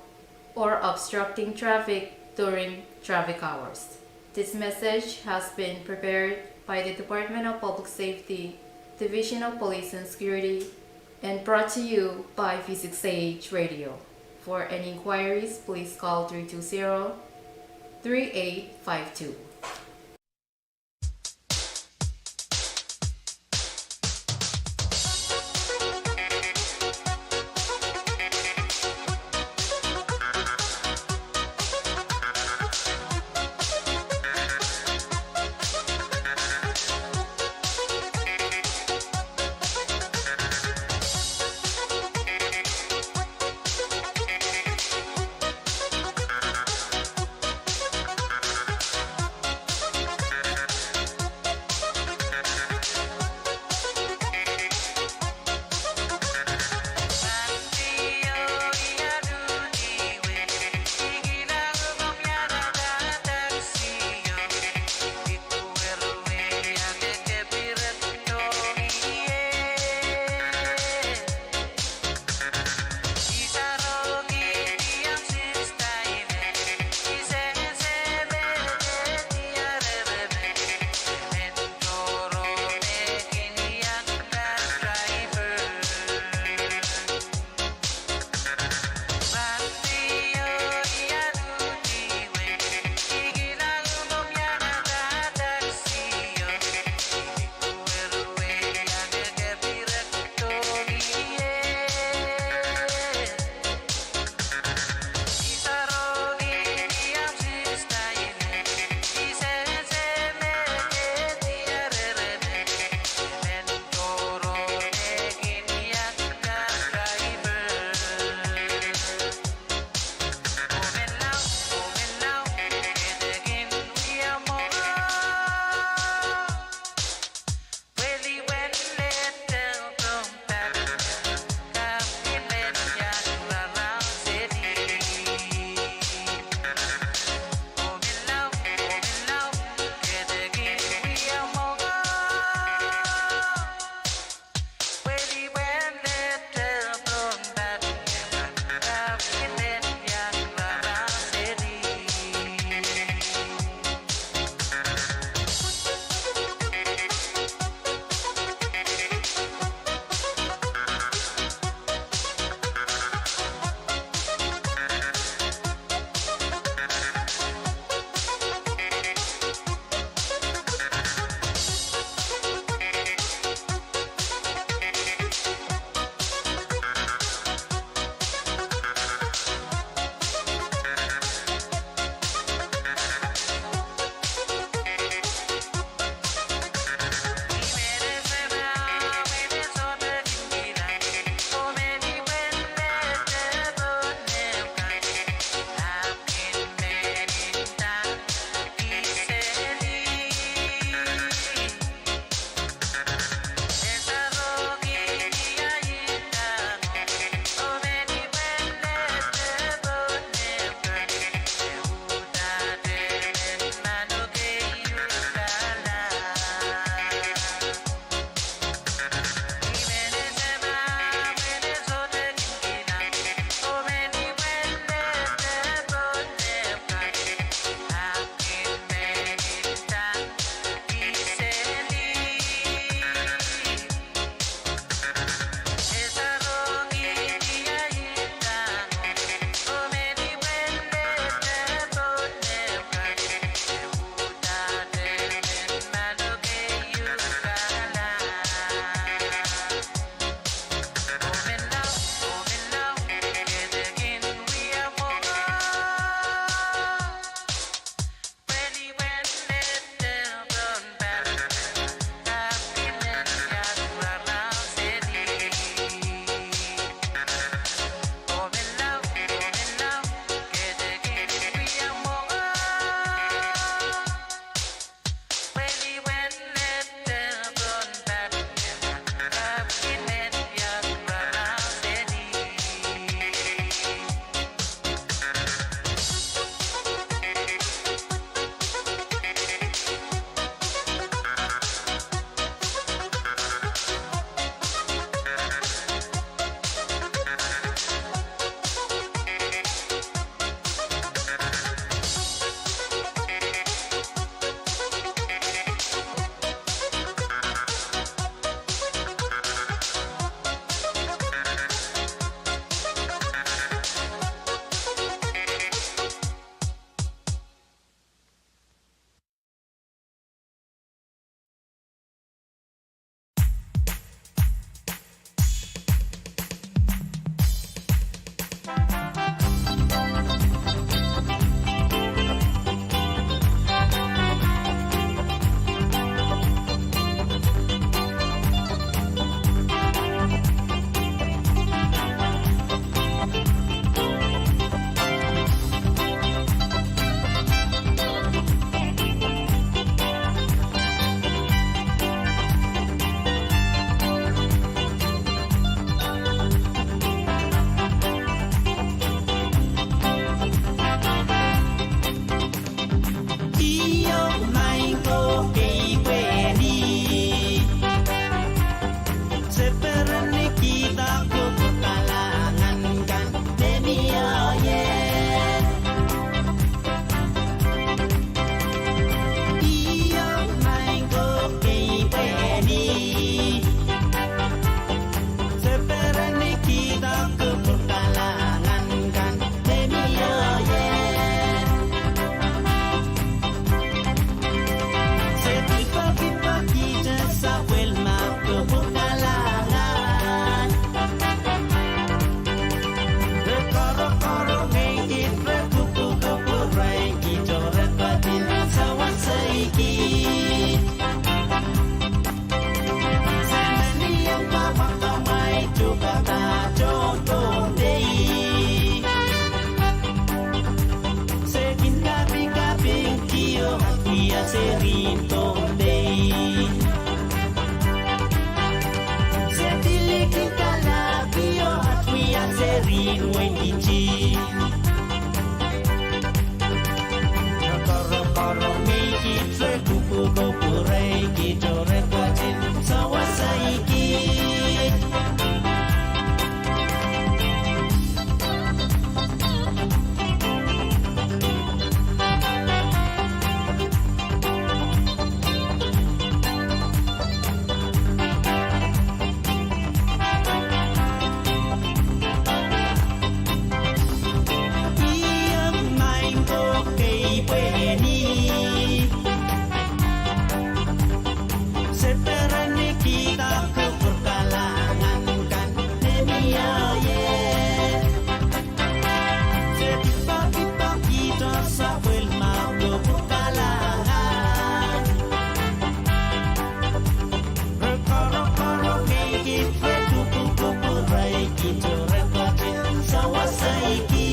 or obstructing traffic during traffic hours. This message has been prepared by the Department of Public Safety, Division of Police and Security, and brought to you by V six A H Radio. For any inquiries, please call three two zero, three eight five two. Se perenikihda kupwur kalahngan kan me mie ie. Io, maing ko kei pwehni. Se perenikihda kupwur kalahngan kan me mie ie. Se pil peki peki ihte sapwellime kupwur kalahngan. Re korokorong ie, re kupwukupwurei, ihte re ketin sewese ih. Se men iang kamwakamwai tuhkada tohn Pohnpei. Se kin kapikapingkio aht wia serihn Pohnpei. Se pil kin kalapio aht wia serihn wehin Kiti. Korokorong ie, re kupwukupwurei, ihte re ketin sewese ih. Io, maing ko kei pwehni. Se perenikihda kupwur kalahngan kan me mie ie. Se pil peki peki ihte sapwellime kupwur kalahngan. Re korokorong ie, re kupwukupwurei, ihte re ketin sewese ih.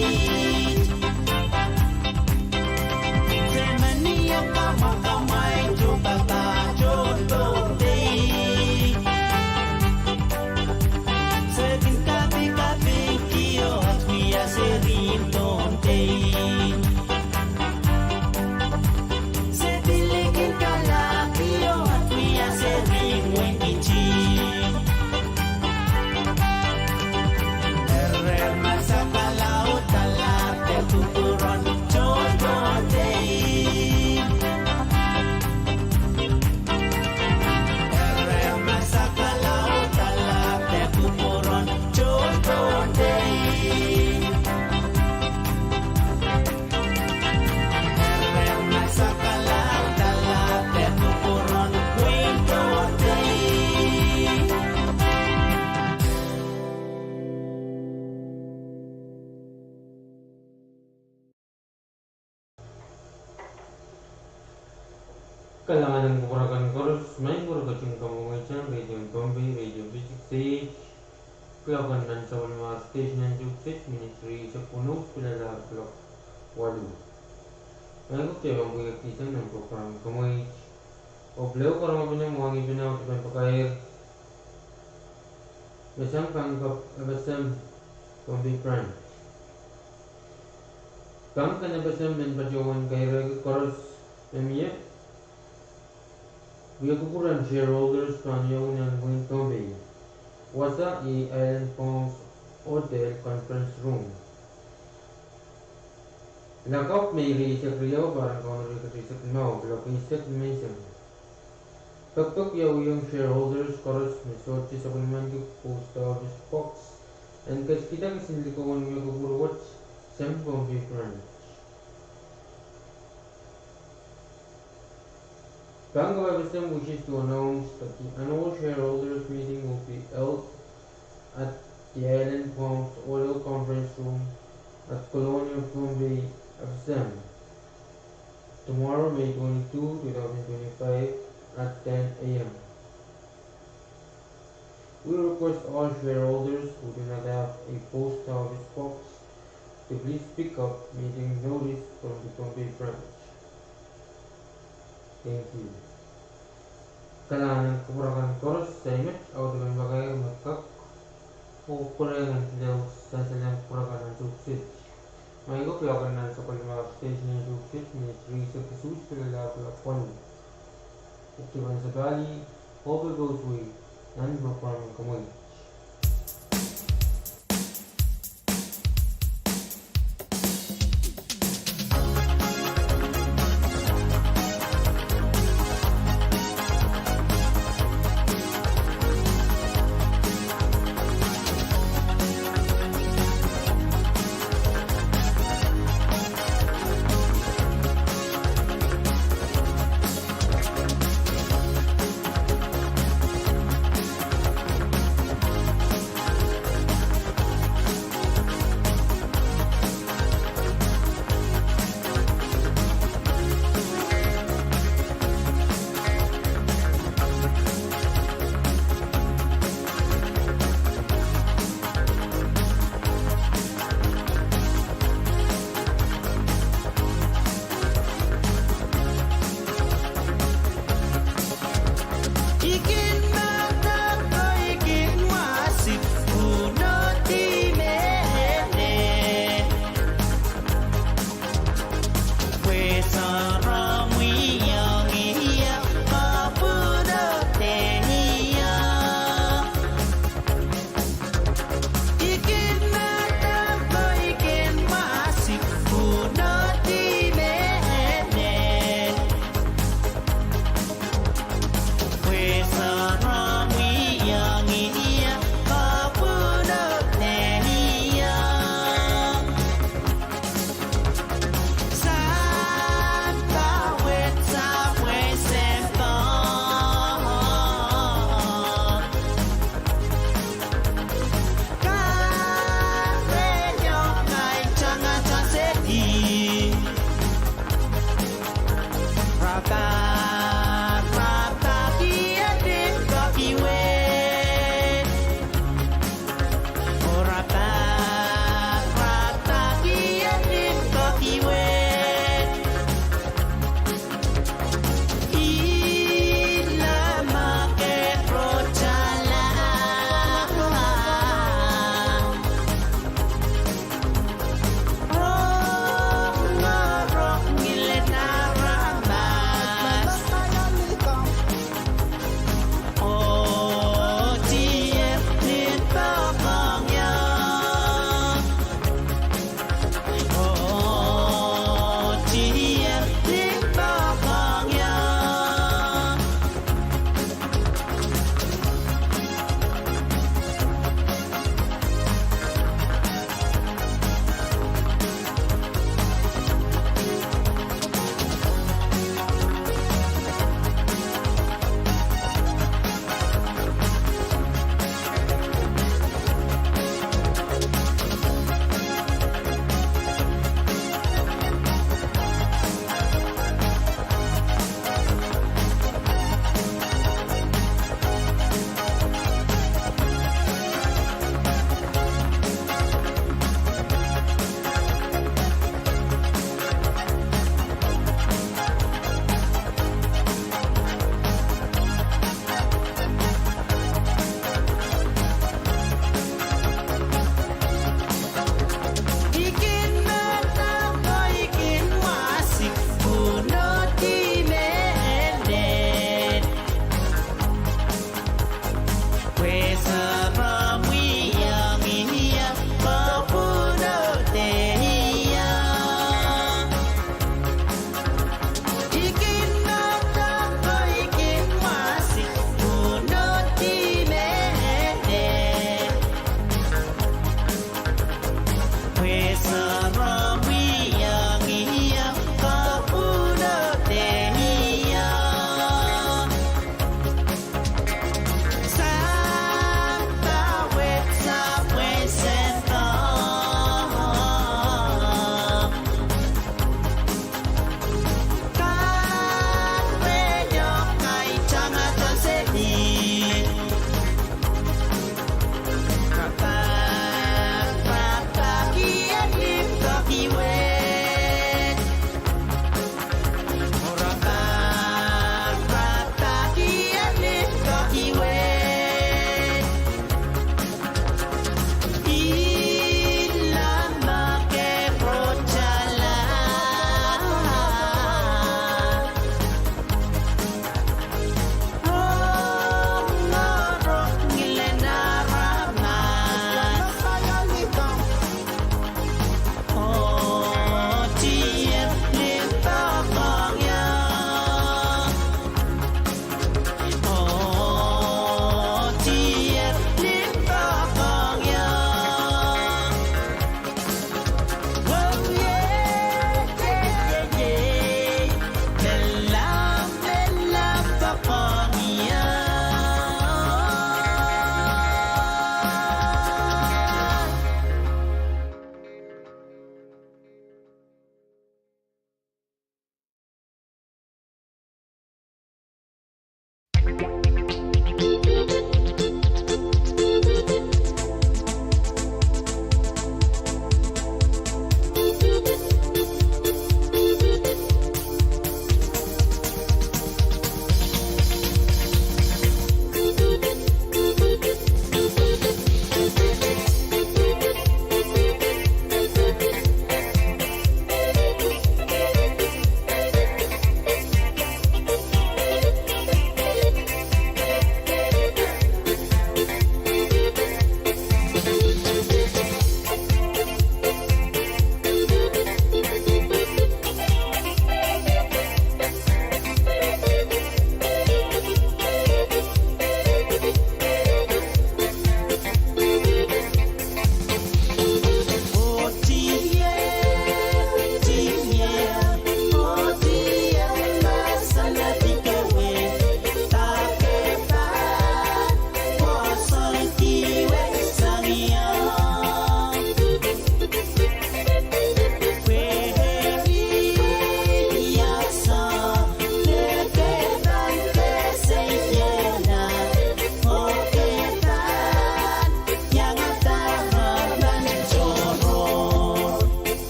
Se men iang kamwakamwai tuhkada tohn Pohnpei. Se kin kapikapingkio aht wia serihn Pohnpei. Se pil kin kalapio aht wia serihn wehin Kiti. Eri masak kalaudala de kupwuren tohn Pohnpei. Eri masak kalaudala de kupwuren tohn Pohnpei. Kalahngan en kupwur akan koaros, maing ko, re ketin kamwomweiong redion Pohnpei, Radio Three Sixty H. Kuloak en nan sapwellime station en Chuuk State, minit rieisek weneu, pil lel kuloak waluh. Maing ko, kitail pahn pweiekdisang nan program Kamwei. Oh pil karonge pene, mwahngih pene, oh kitail pahn pakair me sang pahn kak FSM Pohnpei Branch. Pahn kak FSM men patohwan kairehki koaros me mie. Wia kupwuren shareholders pahn iang nan wehin Pohnpei. Wasa iei Island Palms Hotel Conference Room. Lakapw me rieisek riau, pahn kaunopada rieisek limau, kuloak eisek menseng. Pekpek wiawiong shareholders koaros me sohte sapwellimaniki post office box en ketikihda kisin likoun wia kupwur wet sang Pohnpei Branch. Bank of FSM wishes to announce that the annual shareholders meeting will be held at the Island Palms Hotel Conference Room at Kolonia, Pohnpei, FSM, tomorrow, May twenty-two, two thousand twenty-five, at ten A M. We request all shareholders who do not have a post office box to please pick up meeting notice from the Pohnpei branch. Thank you. Kalahngan en kupwur akan koaros, saikinte audepen pakair me kak oh pwurehng en pil sansalehng kupwur akan en Chuuk State. Maing ko, kuloak en nan sapwellime station en Chuuk State, minit rieisek isuh pil lel kuloak waluh. Pwuhk dipan sapahl, oh pil kousoi. Nangih me pahn komwi.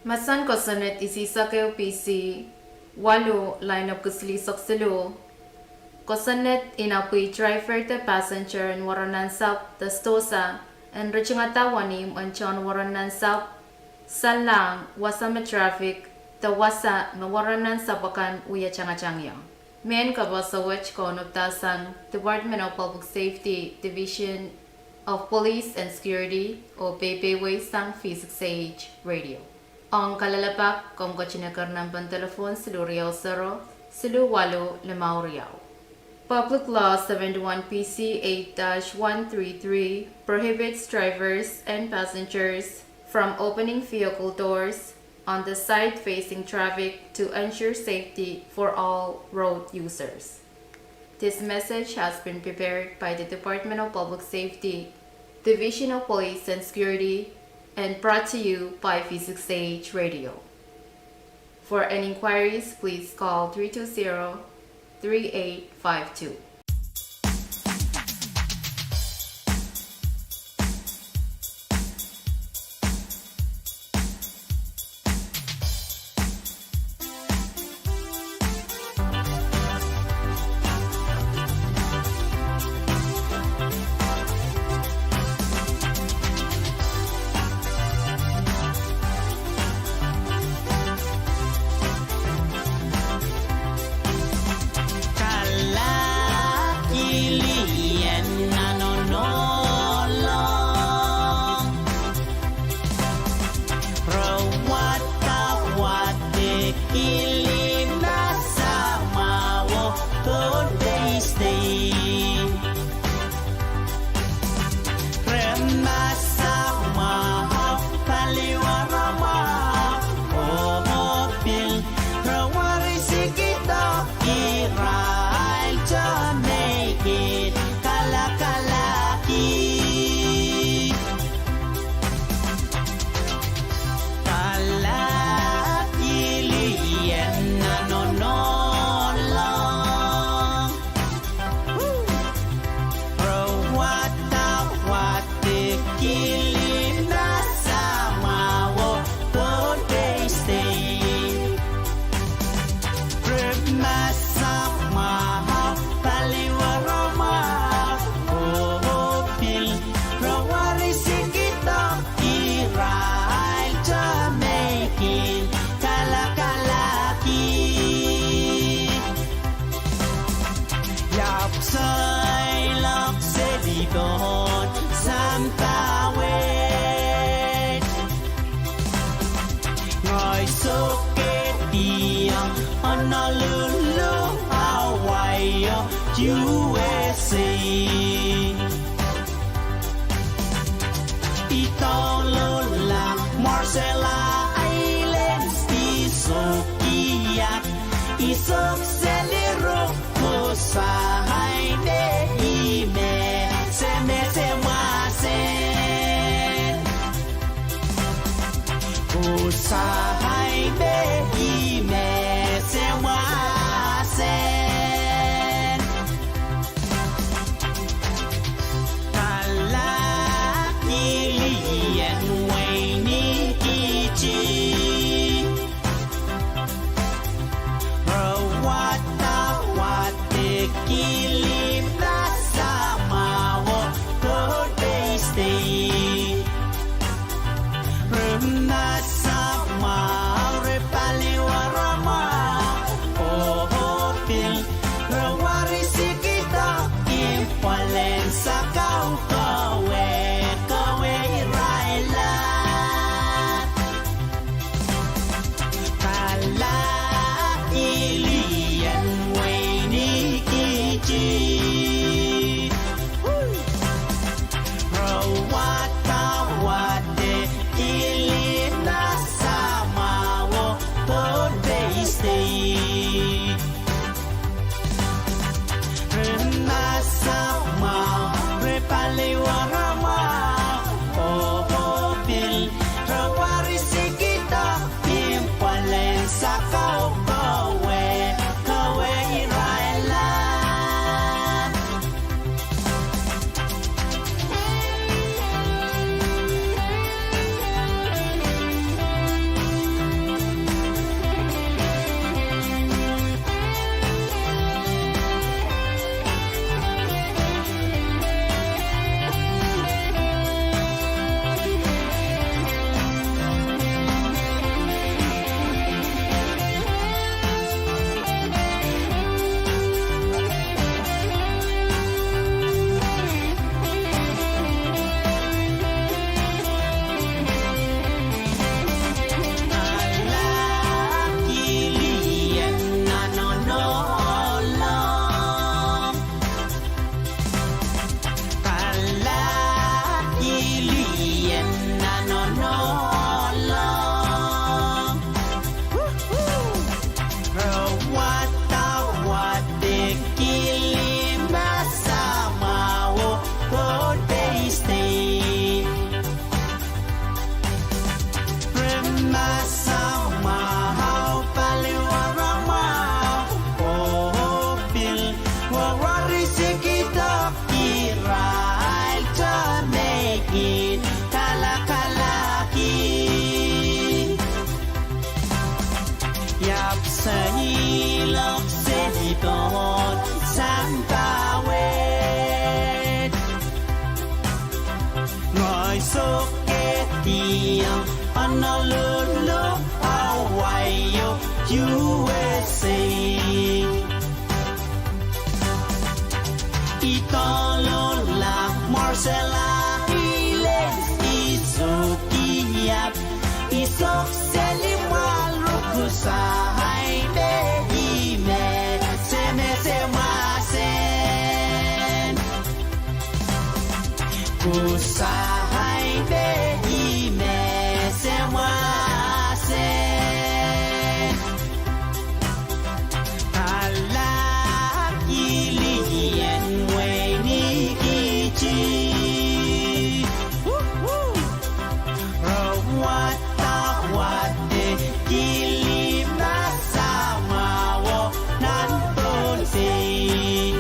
Mahsen kosonned isihsek ehu P C waluh, lain epwiki silihsek siluh. Kosonned inapwi driver de passenger en Woronansapw de Stoza en ritingada wenihmw en tohn Woronansapw, Sallang, wasa me traffic de wasa me Woronansapw akan wie tangatang ie. Mehn kapehse wet kaunopdahsang Department of Public Safety, Division of Police and Security, oh peiwei sang V six A H Radio. Ong kalelapak, komw ketin eker nempen telephone siluh riau sero, siluh waluh limau riau. Public Law seventy-one P C eight dash one three three prohibits drivers and passengers from opening vehicle doors on the side facing traffic to ensure safety for all road users. This message has been prepared by the Department of Public Safety, Division of Police and Security, and brought to you by V six A H Radio. For any inquiries, please call three two zero, three eight five two. Kalahkilien nan onohlong. Re wadawad kilin nan samwa oh Pohnpei State. Re masak mwahu, paliwar mwahu, oh pil re wari sikido irail tohn mehkot kalakalahki. Kalahkilien nan onohlong. Re wadawad kilin nan samwa oh Pohnpei State. Re masak mwahu, paliwar mwahu, oh pil re wari sikido irail tohn mehkot kalakalahki. Iap seiloak seli pohn sampah wet. Ngehi sohte ketiong Honolulu, Hawaii oh U S A. I douluhl nan Marshall Islands, I sohte kihong, I sohte seli ruk, oh sahi me I mehse, mehse mahsen. Oh sahi me I mehse mahsen. Kalahkilien wein Ikiti. Re wadawad kilin nan samwa oh Pohnpei State. Re masak mwahu, re paliwar mwahu, oh pil re wari sikido influenza kaukawe, kawe irail aht. Kalahkilien wein Ikiti. Re wadawad kilin nan samwa oh Pohnpei State. Re masak mwahu, re paliwar mwahu, oh pil re wari sikido influenza kaukawe, kawe irail aht. Kalakalahki. Iap seiloak seli pohn sampah wet. Ngehi sohkehdiong Honolulu, Hawaii, U S A. I douluhl Marshall Islands, I Sukiap, I sohk seli mwahl, Rukusain me I mese, mese mwahsen. Kusain me I mese mwahsen. Kalahkilien wein Ikiti. Woohoo! Re wadawad kili masamwahu nan Pohnpei.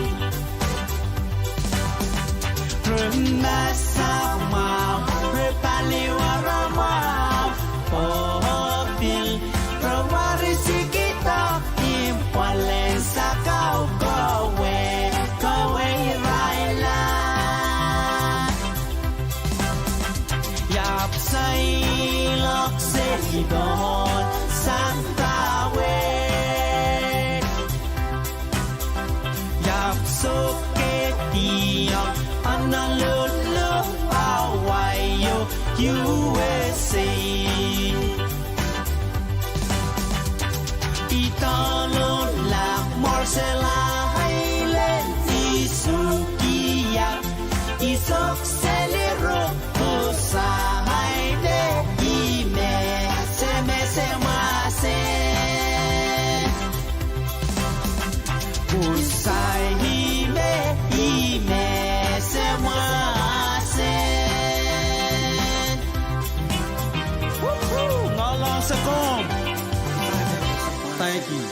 Re masamwahu, re paliwar mwahu, oh, pil, re wahrisikihda impwalen sakau kowe, kowe irail. Iap seiloak seli pohn sampah wet. Iap sohkehdiong Honolulu, Hawaii, U S A. I douluhl Marshall Islands, I Sukiap, I sohk seli Rukusain me I mese, mese mwahsen. Kusain me I mese mwahsen. Woohoo! Ngalong sekom. Thank you.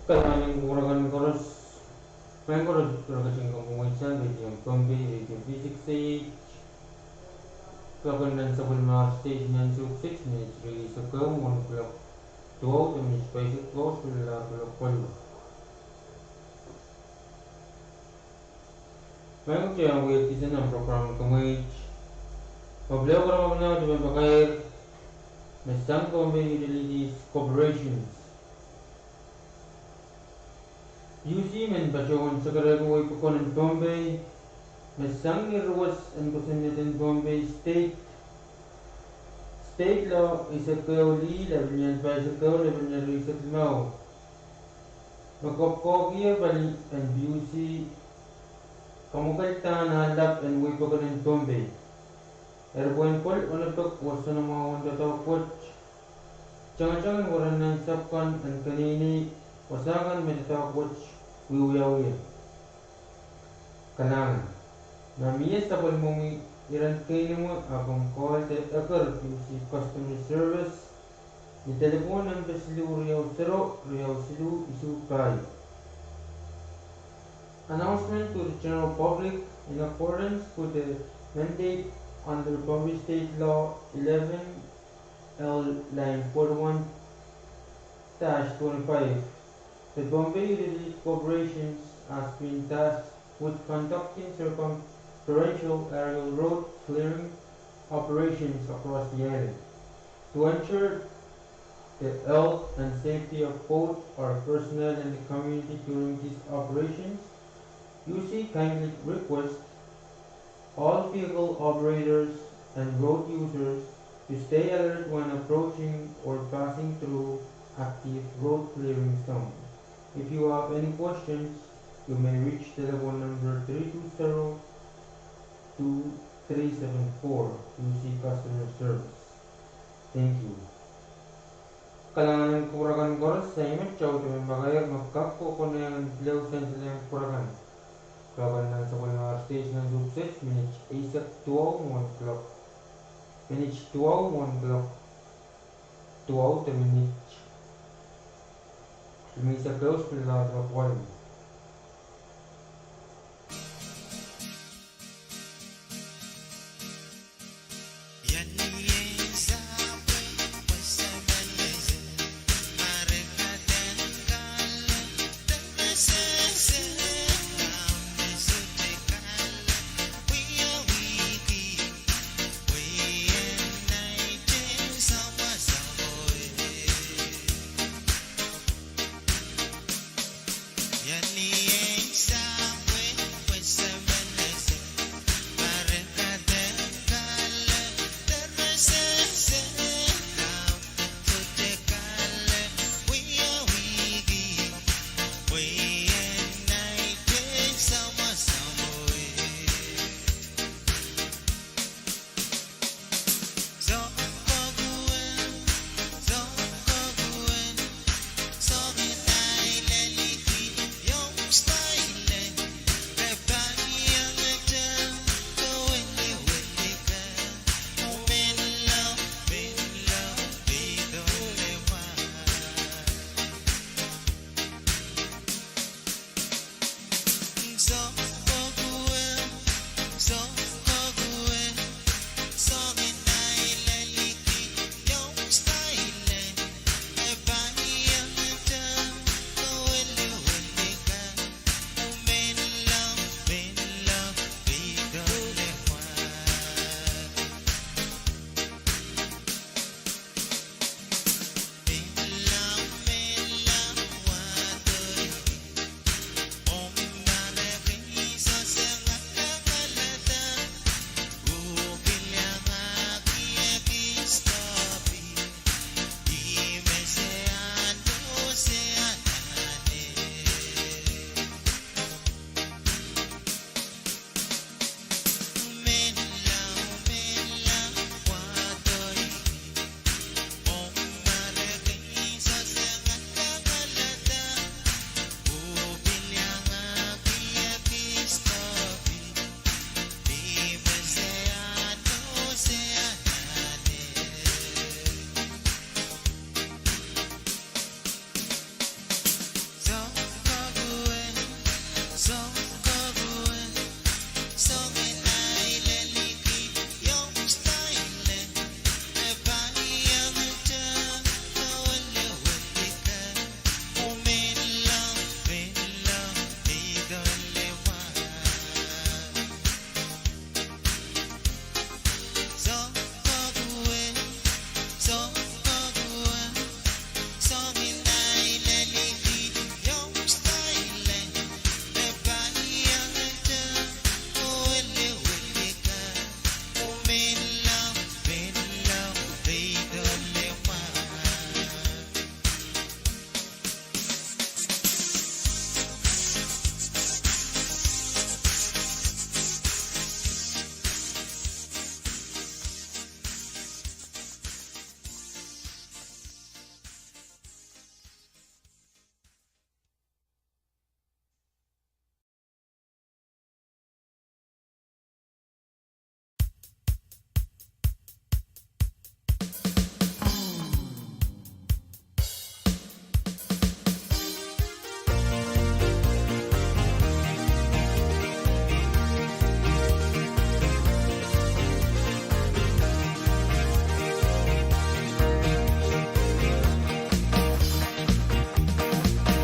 Kalahngan en kupwuramwail koaros, maing koaros, koaros en kapwung wehi sang, Radio Pohnpei, Radio V six A H. Kloak en nan sapwellimomwi station nan Zouk six, minit rieisek ehu mwohn kloak duwau de minit pahisek duwau, sulala kloak pwello. Maing koaros, wia kitail nan program kamweit. Pwukoa pwuramwail koaros, dipwen pakair me sang Pohnpei Utilities Corporation. PUC men patohwan sakarehki wehi pokon en Pohnpei me sang ni ruwes en kosonned en Pohnpei State. State Law eisek ehu lih, lapalien pahisek ehu, lapalien rieisek limau. Me koapworopworki pali en PUC kamwakelda nan lap en wehi pokon en Pohnpei. Eri pwehn pwel onopek oh soanamwahu en doadoahk wet. Tangtang en weren nan sapwkan en keneinei, wasa kan me doadoahk wet wiwiawi. Kalahngan. Ma mie sapwellimomwi iren keinemwe, a komw call de eker PUC Customer Service ni delepwohn nempe siluh riau sero riau siluh isuh pahieu. Announcement to the general public. In accordance with the mandate under Pohnpei State Law eleven L line forty-one dash twenty-five, the Pohnpei Utilities Corporation has been tasked with conducting circumferential aerial road clearing operations across the island. To ensure the health and safety of both our personnel and the community during these operations, PUC kindly request all vehicle operators and road users to stay alert when approaching or passing through active road clearing zone. If you have any questions, you may reach telephone number three two zero two three seven four, PUC Customer Service. Thank you. Kalahngan en kupwur akan koaros, ahi met kitail dipwen pakair me kak kohkohn en pil sang seli en kupwur akan. Kloak en nan sapwellimomwi station nan Zouk six, minit eisek duwau mwohn kloak. Minit duwau mwohn kloak duwau de minit Mihte koaros pil nan rongen pwon.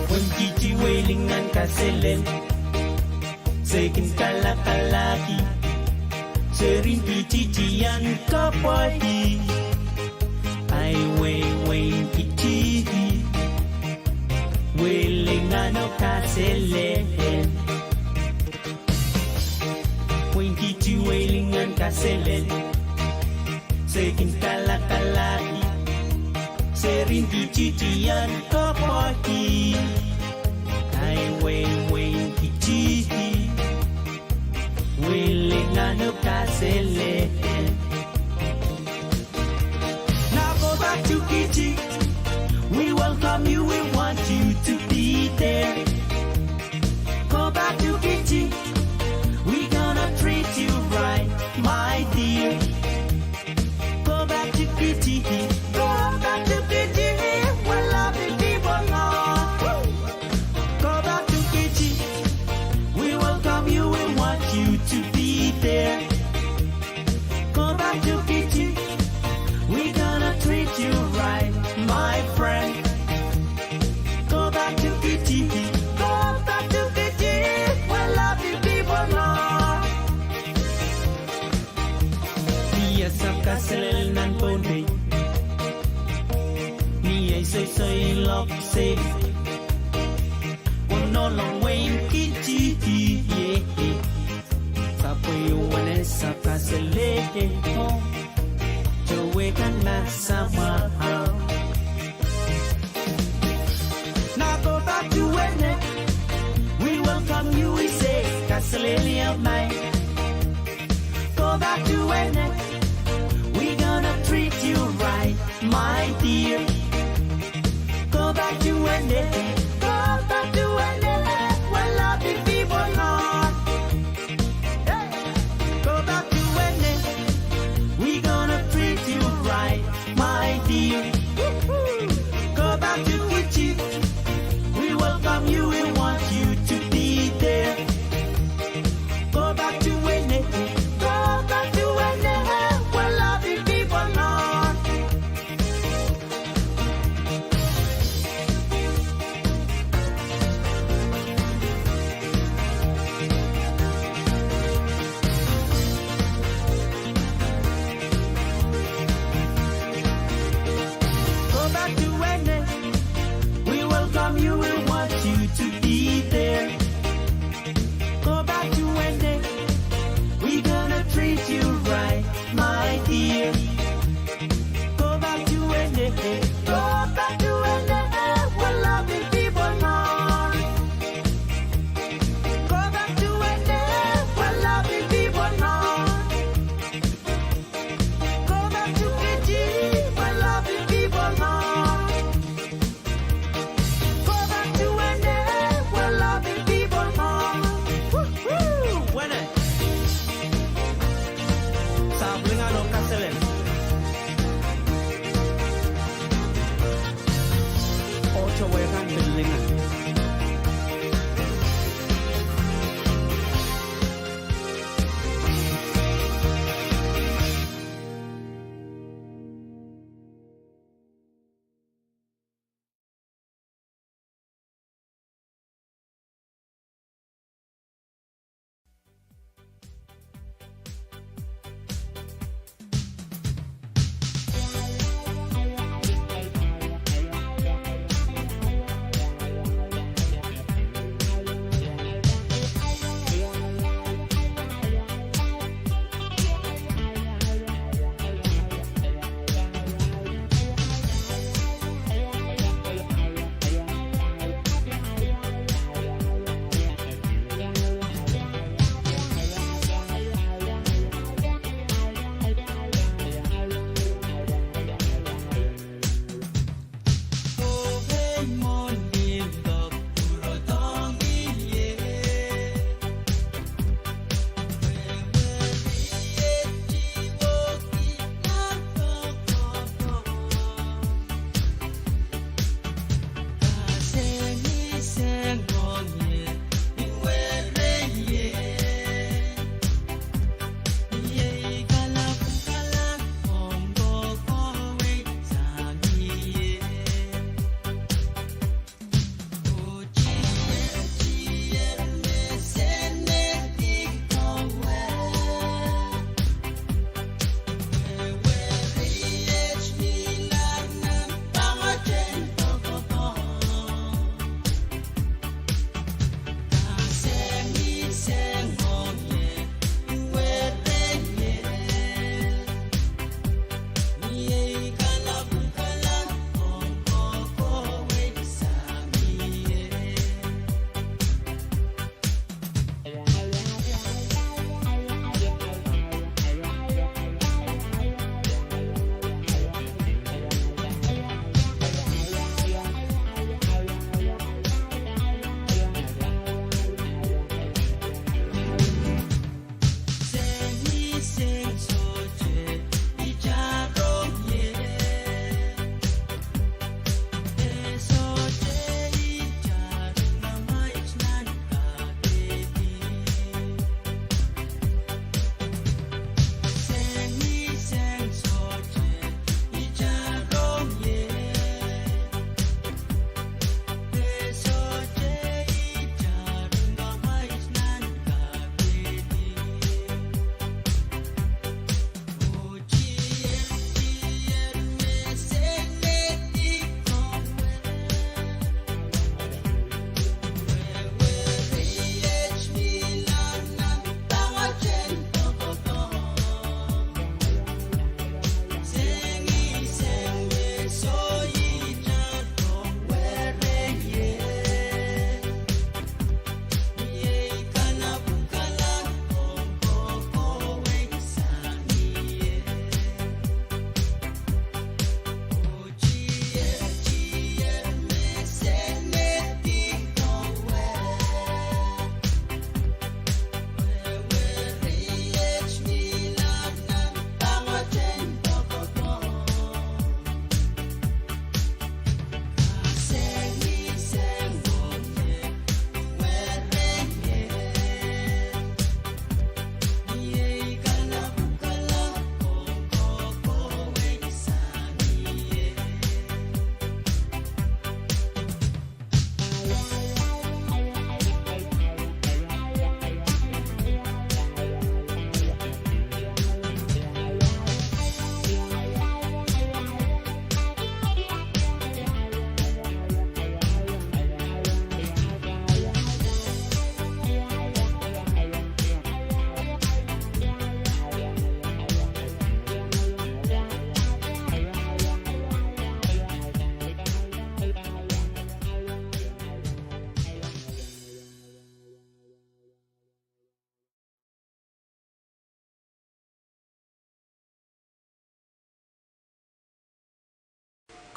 Wein Kiti, wehi lingan kaselel, se kin kalakalaki, seri Kiti tian kapwaki. Ai wehi wein Kiti, wehi lingan oh kaselel. Wein Kiti, wehi lingan kaselel, se kin kalakalaki, seri Kiti tian kapwaki. Ai wehi wein Kiti, wehi lingan oh kaselel. Now go back to Kiti. We welcome you, we want you to be there. Go back to Kiti. We gonna treat you right, my dear. Go back to Kiti. Go back to Kiti, where lovely people are. Seiloak se, oh no long wein Kiti, ie. Sapwe uwen e sap kaselehlie, oh, towe kan ma samwa. Now go back to Wene, we welcome you, we say, kaselehlie mai. Go back to Wene, we gonna treat you right, my dear. Go back to Wene, go back to Wene, where loving people are. Hey! Go back to Wene, we gonna treat you right, my dear. Woo-hoo! Go back to Kiti, we welcome you, we want you to be there. Go back to Wene, go back to Wene, where loving people are. Go back to Wene, we welcome you, we want you to be there. Go back to Wene, we gonna treat you right, my dear. Go back to Wene, go back to Wene, where loving people are. Go back to Wene, where loving people are. Go back to Kiti, where loving people are. Go back to Wene, where loving people are. Woo-hoo! Wene. Sapwellimen Kauno kaselel. Oh towe kan pil lingan.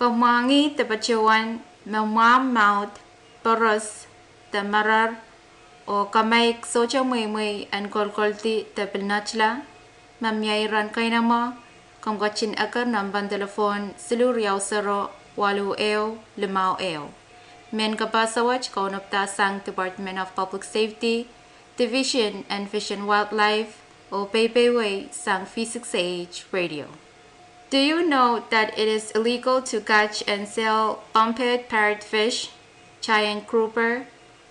Ke mwahngih de patohwan me mwahmw mwahu, poros, de marar, oh kamaik sohte mweimwei en kolkoldi de pilnatla? Ma mie iren keinemwe, komw ketin eker nempen delepwohn siluh riau sero waluh ehu limau ehu. Mehn kapaso wet kaunopdahsang Department of Public Safety, Division en Fish and Wildlife, oh peipeimwei sang V six A H Radio. Do you know that it is illegal to catch and sell humpback parrotfish, giant grouper,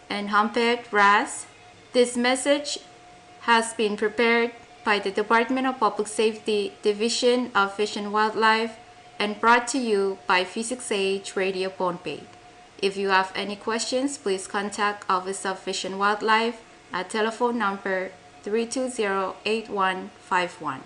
and humpback wrasse? This message has been prepared by the Department of Public Safety, Division of Fish and Wildlife, and brought to you by V six A H Radio Pohnpei. If you have any questions, please contact Office of Fish and Wildlife at telephone number three two zero eight one five one.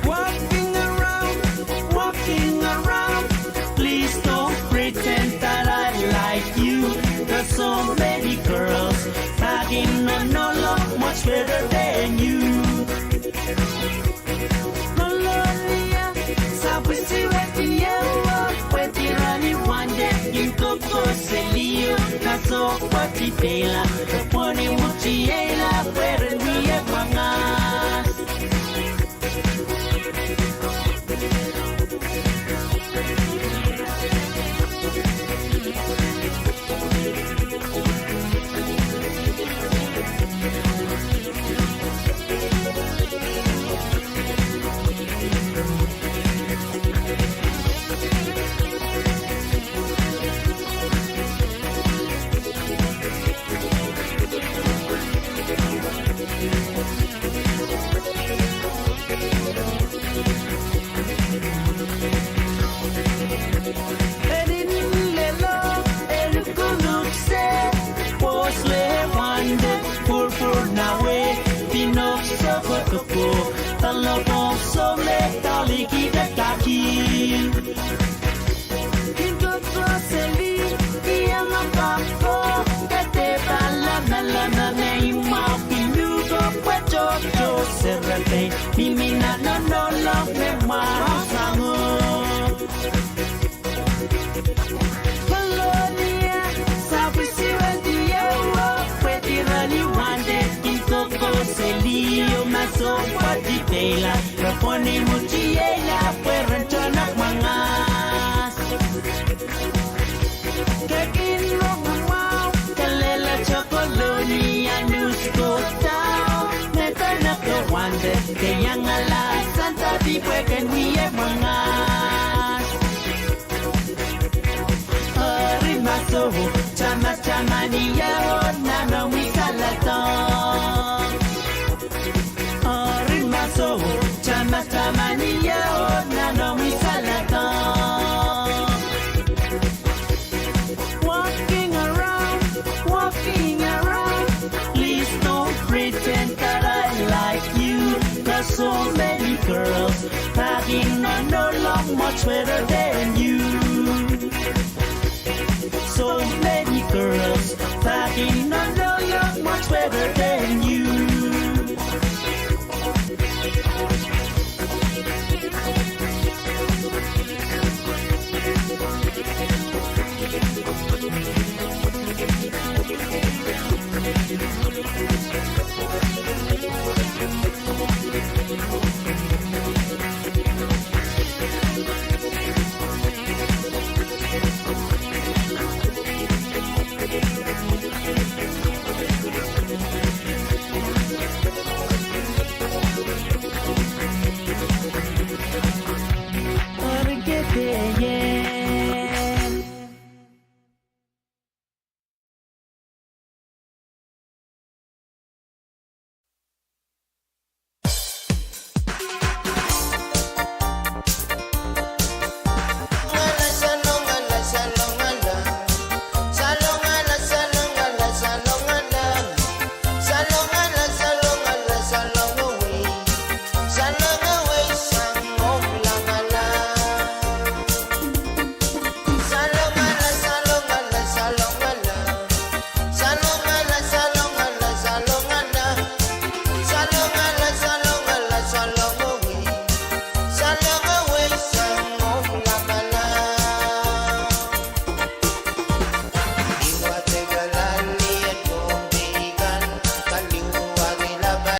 Walking around, walking around. Please don't pretend that I like you. There's so many girls back in Honolo, much better than you. Kolonia, sapwisiwe tieu, pwe tirani wande, inkoko selio, naso pati pela, pwoni mutiela, pweren wie pangas. Kolonia, sapwisiwe tieu, pwe tirani wande, inkoko selio, naso pati pela, pwoni mutiela, pweren tohn mwangas. Kekin rong mwahu, kelehla tokoloni, anus ko tao, me tana ke wande, ke iangala, santa di pwe ken wie mwangas. Tamataman ie oh nanomwi saledek. Eri ma soh, tamataman ie oh nanomwi saledek. Walking around, walking around. Please don't pretend that I like you. There's so many girls packing on no long much whether they